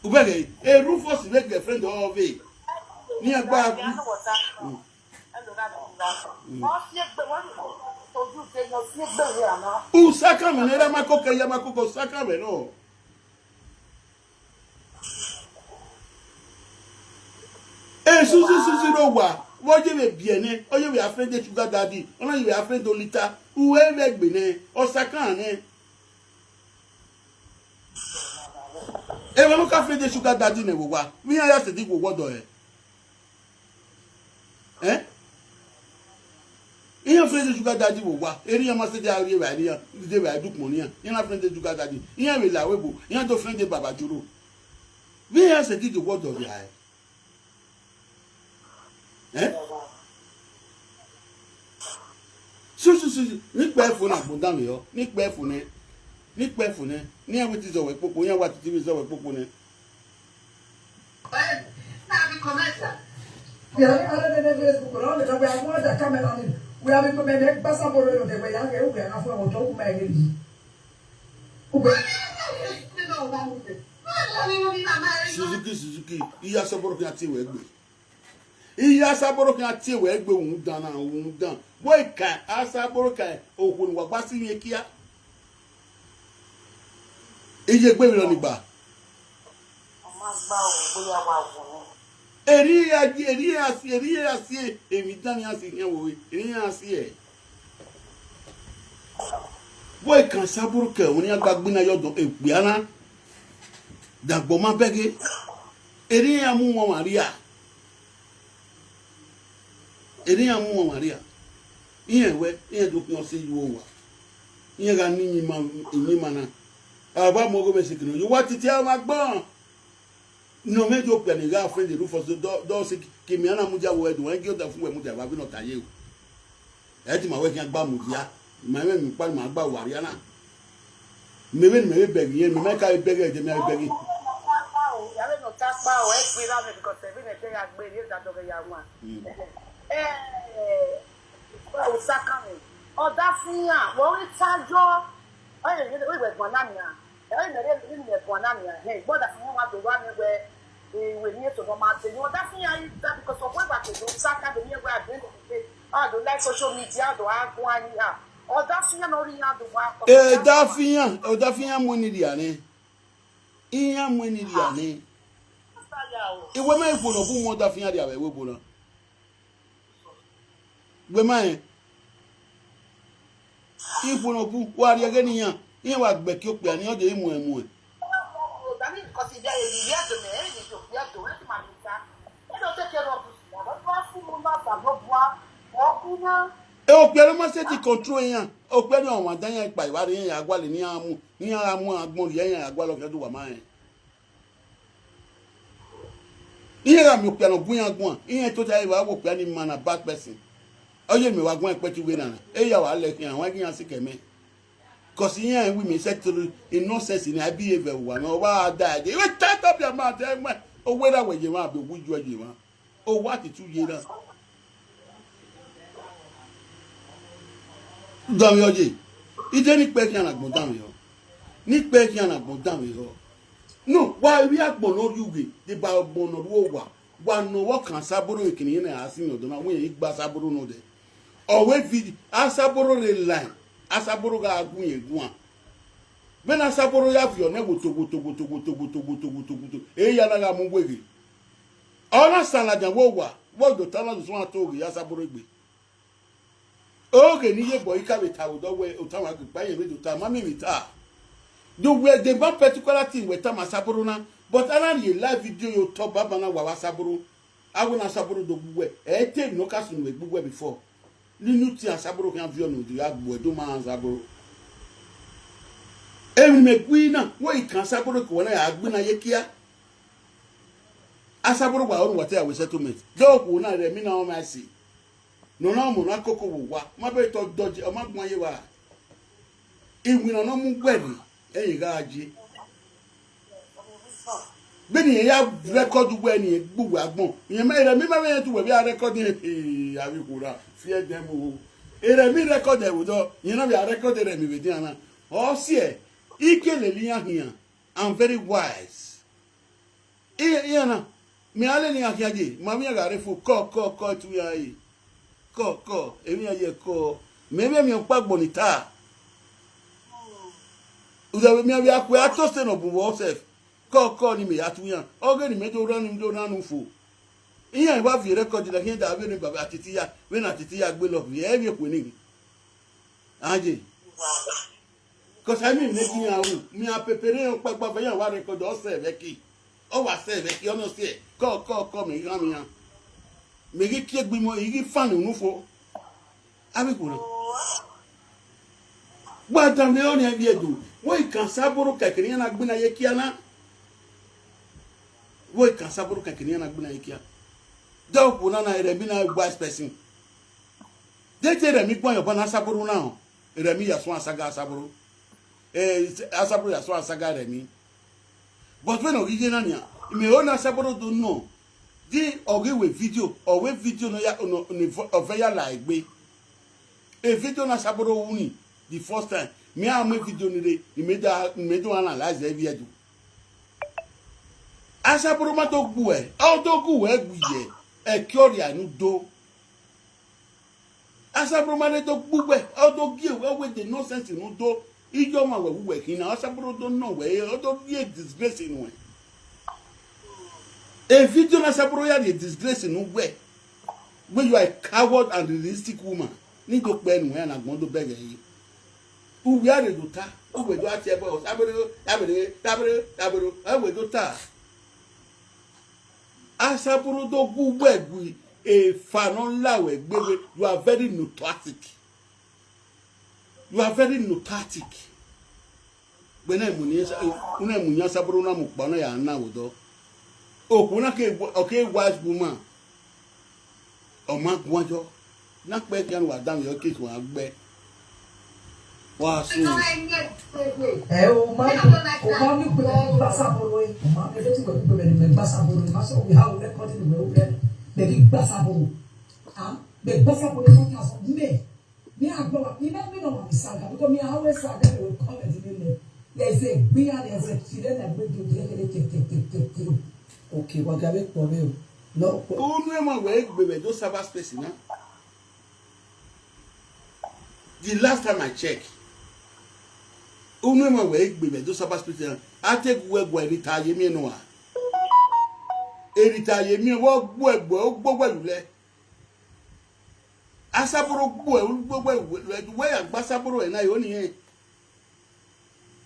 Ubẹghe e Rufus vbe girlfriend ọ vbe ni agba. Usakamẹ ne erha ma koko, ya ma koko usakamẹ nọ. Esusu susu ro wa, vbe ọ ye vbe biẹ nẹ, ọ ye vbe a friend sugar daddy, ọ na ye vbe a friend olita, u ẹ vbe gbe nẹ, ọ sakan nẹ. Emwa ne ọ ka friend sugar daddy nẹ vbe owa, vbe iran ya sẹtin gu owọ dọ ẹre. Eh? Iran friend sugar daddy vbe owa, erha iran ma sẹtin a rri evbare iran, rhie evbare dukpọn ne iran, iran na friend sugar daddy, iran vbe la ẹvbo ebo, iran do friend baba joro. Vbe iran sẹtin gu owọ dọ vbe ẹre. Eh? Su, su, su, su. Ne ikpẹ fo na gbọn dan vbe ọ, ne ikpẹ fo nẹ, ne ikpẹ fo nẹ, ne iran wẹ te zẹ wẹ kpokpo, iran wa titi vbe zẹ wẹ kpokpo nẹ. Suzuki, Suzuki, iye Asaboro khian tie wẹ gbe. Iye Asaboro khian tie wẹ gbe, uhunmwu dan na, uhunmwu dan. Wẹ kan Asaboro kan okhuo ne uwa gba si mwẹ kia. Iye egbe vbe rọ ni gba. Erriọ iran, erriọ iran si, erriọ iran si emwi dan ne iran si khian vbe ore, erriọ iran si ẹre. Wẹ kan Asaboro ke ọmwa ne iran gba gbe na ye ọdọ okpia na. Dagbọ ma bẹghe. Erriọ iran mu wọn mwa ria. Erriọ iran mu wọn mwa ria. Iran wẹ, iran do khian ọse ye uwa. Iran gha ne iyinma, iyinma na. A wa mu ọghomwẹ sikẹ nọ, ye uwa titi a ma gbọn. Ne ọ mwẹ do kpia ne gha friend Rufus, dọ, dọ si ke imian na mudia vbe uwẹ do, ẹ gie ọdafẹn uwẹ mudia vbe avbe ne ọ ta ye o. Ẹ te ma wẹ khian gba mudia, ma mwẹ emwi ọkpa ne ma gba vbe arria na. Mẹ vbe ne mẹ vbe bẹghe irẹn, mẹ ma ka vbe bẹghe ẹdẹ, mẹ a vbe bẹghe. Mm. Osakamẹ, ọdafẹn iran, vbe ọ ghi ta yọ, Ọyẹ, ọyẹ, ọyẹ, ẹguan na nian. Ọyẹ, mẹ rẹ, mẹ rẹ ẹguan na nian. Hẹ, gbọdọ fun wa do wa mẹ wẹ, eh, wẹ ni eto nọ ma te. Ni ọdafẹn iran i da, because ọkpọ ẹgba ke do sa ka do miẹn wẹ at the end of the day, a do like social media, a do a guan iran. Ọdafẹn iran nọ rri iran do wa. Ọdafẹn iran, ọdafẹn iran mu eni rhia nẹ. Iran mu eni rhia nẹ. Iwẹ ma ikhuo nọ bu mu ọdafẹn iran rhia vbe ẹvbo na. Wẹ ma rẹn. Ikhuo nọ bu, wa rhie ẹghẹ ne iran, iran wa gbe ẹki okpia ni, ọ de muẹn muẹn. Okpia ne ọ ma sẹtin control iran, okpia ni ọmwa dan iran kpa evbare iran ya gualọ ne iran mu, ne iran gha mu agbọn rhie iran ya gualọ khian do wa ma rẹn. Iran gha miẹn okpia ne ọ gu iran guan, iran tota ẹre wa wẹ okpia ni ma na bad person. Ọ ye mẹ wa guan ẹkpẹti uwẹ na, eya wa lẹ khian, wa ghi iran sikẹ mẹ. Cause iran wi mẹ settle in nonsense ni a behave vbe uwa mwẹ, ọ wa da ẹdẹ. Iwẹ ta tọ bia ma dẹ mwẹ, owẹ ra wẹ ye mwa, be wu ju ye mwa. Owa tutu ye na. Danmwehọ ye, ide ni kpẹ khian na agbọn danmwehọ. Ni kpẹ khian na agbọn danmwehọ. No, wa vbe agbọn ne ọ rhie ughe, deba agbọn ne ọ rhuo owa, wa nọ vbe ọkan Asaboro vbe kene iran na ra sinmwi ọdọ na, wẹ irẹn i gbe Asaboro nọ dẹ. Ọ wẹ vi Asaboro rre line, Asaboro gha gu irẹn guan. Vbene Asaboro ya viọ nẹ woto, woto, woto, eya na gha mu uweghe. Ọ na san ladian vbe owa, vbe ọ do ta na do suẹn to ghe Asaboro egbe. Oghe ne I ye bọ, I ka vbe ta vbe odọ wẹ, otan wa gbe ikpa, irẹn vbe do ta, ma miẹn emwi ta. Do wẹ deba particular thing wẹ tama Asaboro na, but a na rhie live video ye otọ baba na wa vbe Asaboro. A wẹ ne Asaboro do gbe uwẹ, ẹ i te emwi ne ọ ka sunu vbe gbe uwẹ before. Nene uti Asaboro khian viọ ne u do ya gbe uwẹ do ma rẹn Asaboro. Emwi ne imẹ gui na, wẹ I kan Asaboro ke uwẹ na ya gbe na ye kia. Asaboro wa ru wa te ya wẹ settlement. De okhuo na rre emwi na ọmwa ẹse. Ne ọ na mu na koko vbe owa, ma be tọ dọje, ọ ma guan ye evba. Iwinna ne ọ mu uwẹ rre, ẹre gha ye. Vbene irẹn ya record uwẹ ne irẹn gbe uwẹ agbọn, irẹn ma, erha emwi ma vbe rẹn te uwẹ vbe a record irẹn, eh, avbe ikhuo ra, fear them o. Erha emwi record ẹvbo dọ, irẹn na vbe a record erha emwi vbe dian na. Ọ siẹ, I ke lele iran khian, I'm very wise. Iran, iran na, mẹ a lele iran khian ye, ma vbe iran gha rre fo, kọ, kọ, kọ, etu iran re. Kọ, kọ, emwi iran ye kọ. Mẹ vbe miẹn ọkpa agbọn ni ta. Uda vbe miẹn vbe akhuẹ a to se nọ bun vbọ sef. Kọ, kọ, ni mẹ ya tu iran. Ọghe ni mẹ do rhan, ni mẹ do rhan unu fo. Iran wa viọ record na khian da vbene baba Atiti ya, vbene Atiti ya gbe love, ẹ vbe khueni. Aye. Cause I mean, make iran ru, mi a prepare iran ọkpa gba vbe iran wa record, ọ sẹ vbe ẹki. Ọ wa sẹ vbe ẹki, ọ nọ siẹ, kọ, kọ, kọ, mẹ ghi ghan iran. Mẹ ghi kie egbe imọ, I ghi fan unu fo. Avbe ikhuo na. Wa danmwehọ ọnii vbe Ẹdo, wẹ I kan Asaboro kẹkẹ ne iran na gbe na ye kia na. Wẹ I kan Asaboro kẹkẹ ne iran na gbe na ye kia. De okhuo na na, erha emwi na wise person. De te erha emwi guan ye ọba na Asaboro na ọ. Erha emwi ya suẹn asaga Asaboro. Eh, Asaboro ya suẹn asaga erha emwi. But vbene ọ ghi ye na nian, mẹ ho ne Asaboro do nọ. Di ọ ghi wẹ video, ọ wẹ video ne ọ ya, ne, ne ọ vẹ ya la egbe. E video ne Asaboro ru ni, the first time, mẹ a mu video ni rre, ne mẹ da, ne mẹ do analyze ẹre vbe Ẹdo. Asaboro ma do gbe uwẹ, ọ do gbe uwẹ gbe iye, ẹki ọ rhia ne u do. Asaboro ma rre do gbe uwẹ, ọ do gie uwẹ wẹ the nonsense ne u do. Iye ọmwa wẹ vbe uwẹ khin na, Asaboro do nọ wẹ, ọ do rhie disgrace nuẹn. E video ne Asaboro ya rhie disgrace ne uwẹ, wẹ you are a coward and realistic woman. Ni do kpẹ nuẹn na agbọn do bẹghe ẹre. Uwẹ a rre do ta, uwẹ do a tie ẹbọ, Asaboro, Asaboro, Asaboro, Asaboro, uwẹ do ta. Asaboro do gu uwẹ gui efa ne ọ la ruẹ egbe wẹ, you are very notatic. You are very notatic. Gbẹnẹ mu ni, una mu yan Asaboro na mu kpa na ya na vbe odọ. Okhuo na ke, ọ ke wise woman. Ọ ma guan yọ. Na kpẹ khian ne uwa danmwehọ ke wa gbe. Wa sunu. Ẹ o, ma, o ma miẹn ukpe ne I gbe Asaboro, o ma miẹn ukpe ne I gbe, ne I gbe Asaboro, ma sọ wẹ how record ni wẹ o gbe, ne I gbe Asaboro. Ah, ne I gbe Asaboro, ma ka sọ mẹ. Me a gbọ wa, I never know what saga, because me I always saga we comment in there. There's a beer, there's a chile, and we do. Okay, wa ga vbe kpọ vbe o. No. Unu emwa wẹ egbe vbe do cyber space na. The last time I check, unu emwa wẹ egbe vbe do cyber space na. A te gu wẹ gua erita ye miẹn nọ a. Erita ye miẹn wẹ gbuẹ gbuẹ, ogbo wẹ lulẹ. Asaboro gbuẹ, ogbo wẹ lulẹ, wẹ ya gba Asaboro ẹre na yo ni hẹn.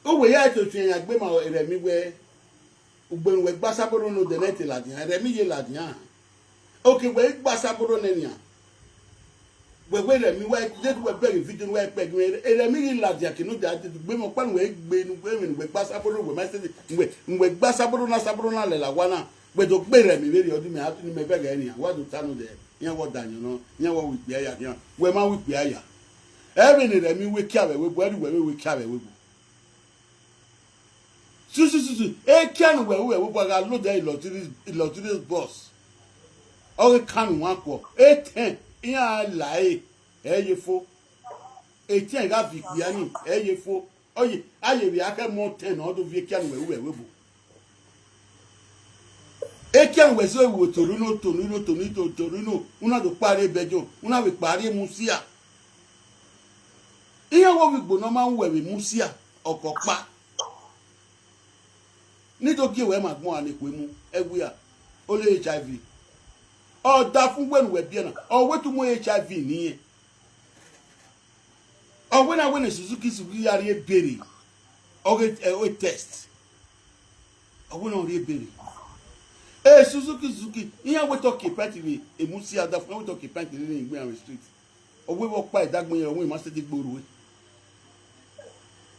Uwẹ ya to fian ya gbe ma Rẹmi wẹ, ugbẹn wẹ gba Asaboro nodẹ nẹ te ladian, Rẹmi ye ladian. Oke wẹ gba Asaboro nẹ nian. Wẹ wẹ Rẹmi wẹ, de wẹ bẹghe video wẹ kpẹ gbe, Rẹmi ye ladian ke nodẹ a dede gbe mọ kpa nu wẹ gbe nu wẹ, emwi ne wẹ gba Asaboro wẹ ma sẹ wẹ, wẹ gba Asaboro na, Asaboro na lẹla wa na, wẹ do gbe Rẹmi vberriọ, ọ di mẹ, a ni mẹ bẹghe nian, wa do ta nodẹ. Iran wẹ ọ da ayọn nọ, iran wẹ ọ ru ikpia ya khian, wẹ ma ru ikpia ya. Ẹvbo ne Rẹmi wẹ kia vbe ẹvbo, ẹrri wẹ vbe wẹ kia vbe ẹvbo. Susususu, ekia ne uwẹ ru vbe ẹvbo gha load ẹ luxurious, luxurious bus. Ọ ghi kan ne uwan kuọ, etẹn iran la ẹre, ẹ ye fo. Etẹn gha viọ ikpia ni, ẹ ye fo. Ọ ye, a ye vbe a khẹ mọ otẹn ne ọ do viọ ekia ne uwẹ ru vbe ẹvbo. Ekia ne uwẹ zẹ vbe Torino, Torino, Torino, Torino, una do kpa rrie Belgium, una vbe kpa rrie Musia. Iran wẹ ovbi Igbo ne ọ ma ru uwẹ vbe Musia, ọkọkpa. Ne I do gie wẹ ma gbọn a ne ekhue mu, ẹwia, ole H I V. Ọ da fun wẹ ne uwẹ biẹ na, ọ wẹ te u mu H I V ne irẹn. Ọ wẹ na wẹ ne Suzuki, Suzuki ya rrie ebere, ọ ghe, ẹ, ọ test. Ọ wẹ na ọ rrie ebere. E Suzuki, Suzuki, iran wẹ te ọ kie pẹnti vbe e Musia da fun, iran wẹ te ọ kie pẹnti rre igbe iran vbe street. Ọ wẹ vbe ọkpa ẹdẹ agbọn yẹn, ọ wẹ ma sẹtin gbe orhu ẹre.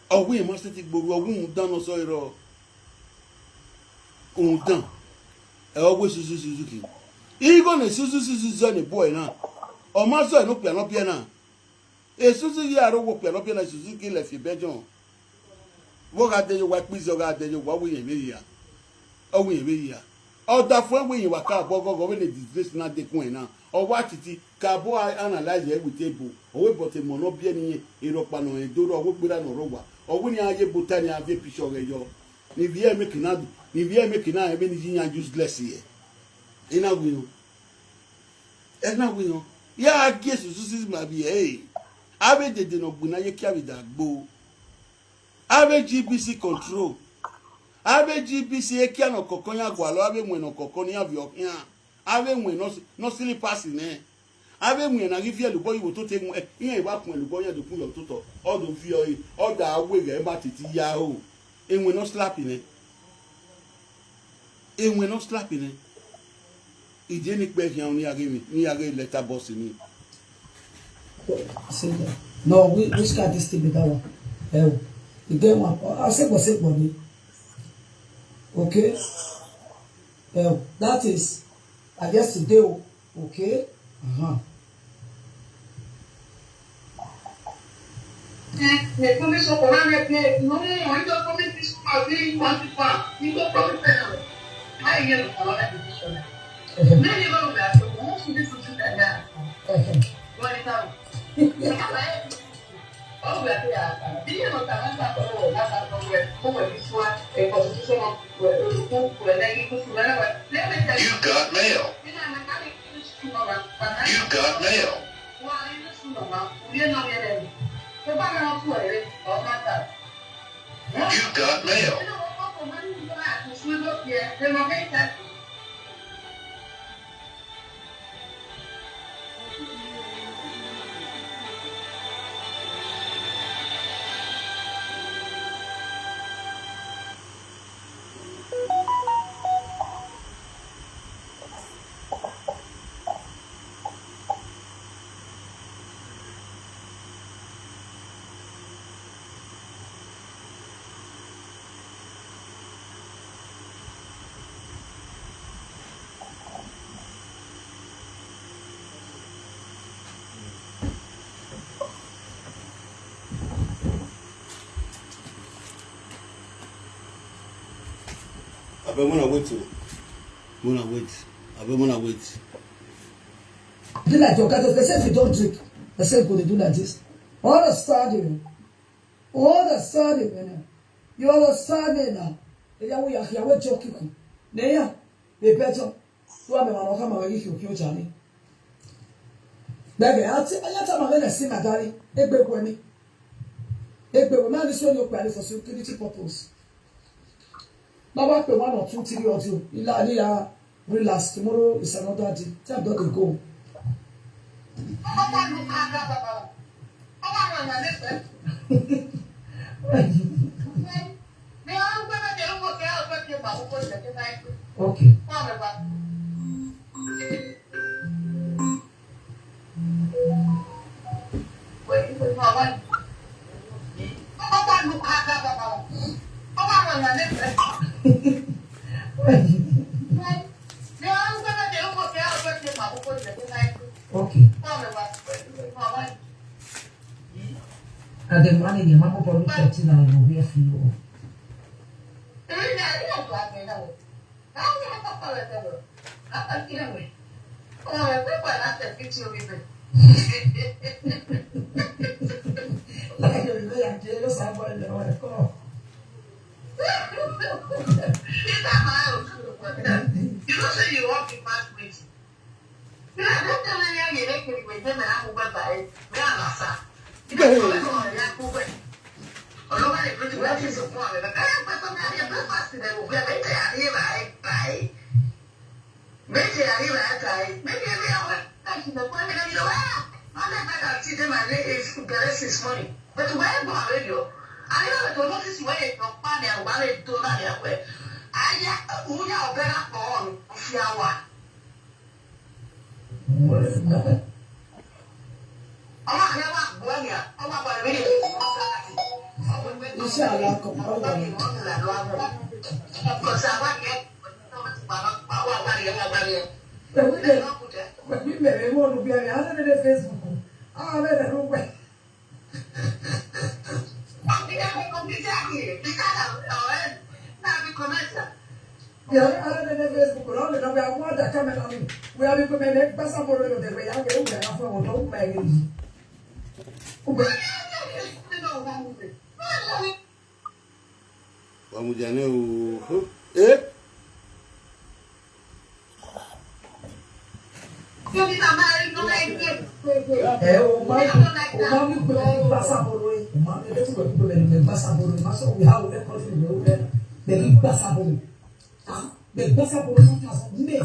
Ọ wẹ ma sẹtin gbe orhu ẹre, ọ wẹ rhunmwuda ne ọ zọ ẹre rrọọ. Rhunmwuda. Ẹ, ọ wẹ Suzuki, Suzuki. Igho ne Suzuki, Suzuki zọ ne ebuẹ na. Ọ ma zọ ne okpia ne ọ biẹ na. Esusu ghi aro wo okpia ne ọ biẹ na, Esusu ghi lẹ fi Belgium. Vbe ọ gha dẹ ye owa ikpizi, ọ gha dẹ ye owa, ọ wẹ irẹn vbe hia. Ọ wẹ irẹn vbe hia. Ọ da fuẹn wẹ irẹn wa ka bọ ọghọghọ vbene disgrace na dekun ẹn na. Ọ wa titi ka bọ analyze ẹ with ebo. Ọ wẹ but emọ ne ọ biẹ ne irẹn, erọkpa ne ọ rẹn do rrọọ, ọ wẹ gberra ne ọ rre owa. Ọ wẹ ne iran ye ebo ta ne iran viẹ picture ọghẹ yọ. Ne ivbi ẹre make na, ne ivbi ẹre make na, ẹmwẹ ne iye iran useless yẹ. Ena wẹ irẹn. Ena wẹ irẹn. Ya gie Esusu ma vbiẹ ẹre. Avbe dede ne ọ gbe na ye kia vbe da gbo. Avbe G B C control. Avbe G B C ekia ne ọ kọkọ yan gualọ, avbe ẹwẹn ne ọ kọkọ ne iran viọ khian. Avbe ẹwẹn ne ọ si, ne ọ slippers nẹ. Avbe ẹwẹn na ghi viẹ lobọ yi vbe ototọ ẹwẹn, iran i wa kun lobọ yan do kun ye ototọ. Ọ do viọ ẹre, ọ da wẹ ghẹ ma titi ya ho. Ẹwẹn ne ọ slap nẹ. Ẹwẹn ne ọ slap nẹ. Idie ne ikpẹ khian ne iran ghe emwi, ne iran ghe letter box ni. Say that. No, whi-, which kind this thing be that one? Eh, you get one. I say, but say, but me. Okay. Eh, that is, I guess today, oh, okay. Uh-huh. You got mail. You got mail. You got mail. Abeg, una wait o. Una wait. Abeg, una wait. Do like your cat. They say if you don't drink, they say you go dey do like this. Understand me. Understand me now. You understand me now? Eya wo ya khia we joke ku. Ne ya be better. Wa mẹ wa no khama wẹ ghi khian khian oja ni. Bẹghe, a ti, a ya tama mwẹ ne ẹse ima gari, egbe wẹ ni. Egbe wẹ, ma ni so ni okpia ni for security purpose. Ma wa pe one or two, three audio. Ila, ila, relax. Tomorrow is another day. Time don dey go. Okay. Okay. And the money, the mama for the thirteen hour will be a few. Like you know, like you know, like, oh. You know, say you want to pass with. You know, don't tell me you ain't making me with them and I'm over by it. Me, I'm not sad. You know, so I'm over. Ọlọ́wọ́ lè fi wá sí ìsìnkú àwọn ẹ̀ka. Káyọ̀ pẹ́ tó ní àríyá breakfast rẹ̀ wò pé ẹ̀mí tẹ̀ àríyá báyìí báyìí. Méjì àríyá báyìí báyìí. Méjì ẹ̀mí àwọn ẹ̀ka ìṣẹ̀lẹ̀ fún ẹ̀mí lẹ́yìn lọ́wọ́. Wọ́n lè padà sí ìdí màá lé èsì bẹ̀rẹ̀ sí ìsúnmọ́ni. Bẹ̀tù wáyé gbọ́n àwọn ènìyàn. Àríyá rẹ̀ tó lọ́fíìsì wáyé ìjọ pàmì àwọn bá lè tó láàrin àpẹ. Àyà òun yà ọ̀bẹ rà pọ̀ ọ̀run fi àwà. Inshallah, come on. Wẹ̀mí mẹ̀rẹ̀ wọ́n lu bí ẹ̀rẹ̀, a lè rẹ̀ Facebook, a lè rẹ̀ ló wẹ̀. Yàrá ara nene Facebook rọ lè lọ wẹ àwọn ọdà kámẹ́rà mi. Wẹ a bí pé mẹ gbàsá bọ̀rọ̀ lọ dẹ̀gbẹ̀ yà wẹ̀ ó gbẹ̀ ká fún ẹ̀wọ̀n tó ń pẹ̀ yìí. Wa mu dia nẹ o. Eh? Ẹ o ma, o ma mi gbẹ mi gbàsá bọ̀rọ̀ ẹ. O ma mi gbẹ mi gbàsá bọ̀rọ̀ ẹ. Ma sọ wẹ ha o lẹ kọ́ sí ìwé o lẹ. Gbẹ mi gbàsá bọ̀rọ̀ ẹ. Ah, gbẹ gbàsá bọ̀rọ̀ ẹ ma ta sọ mẹ.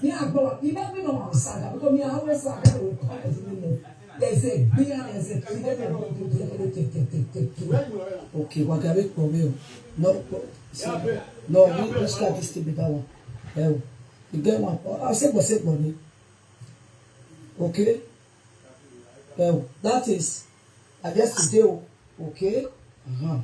Mi a gbọ́, I never know how sad, because mi a always sad, I don't cry as you know. There's a beer, there's a clear. Okay, wa gari kpọ vbe o. No, kpọ. No, we, we start this thing with that one. Eh, you get one. I say, but say, but ni. Okay. Eh, that is, I guess today, okay. Uh-huh.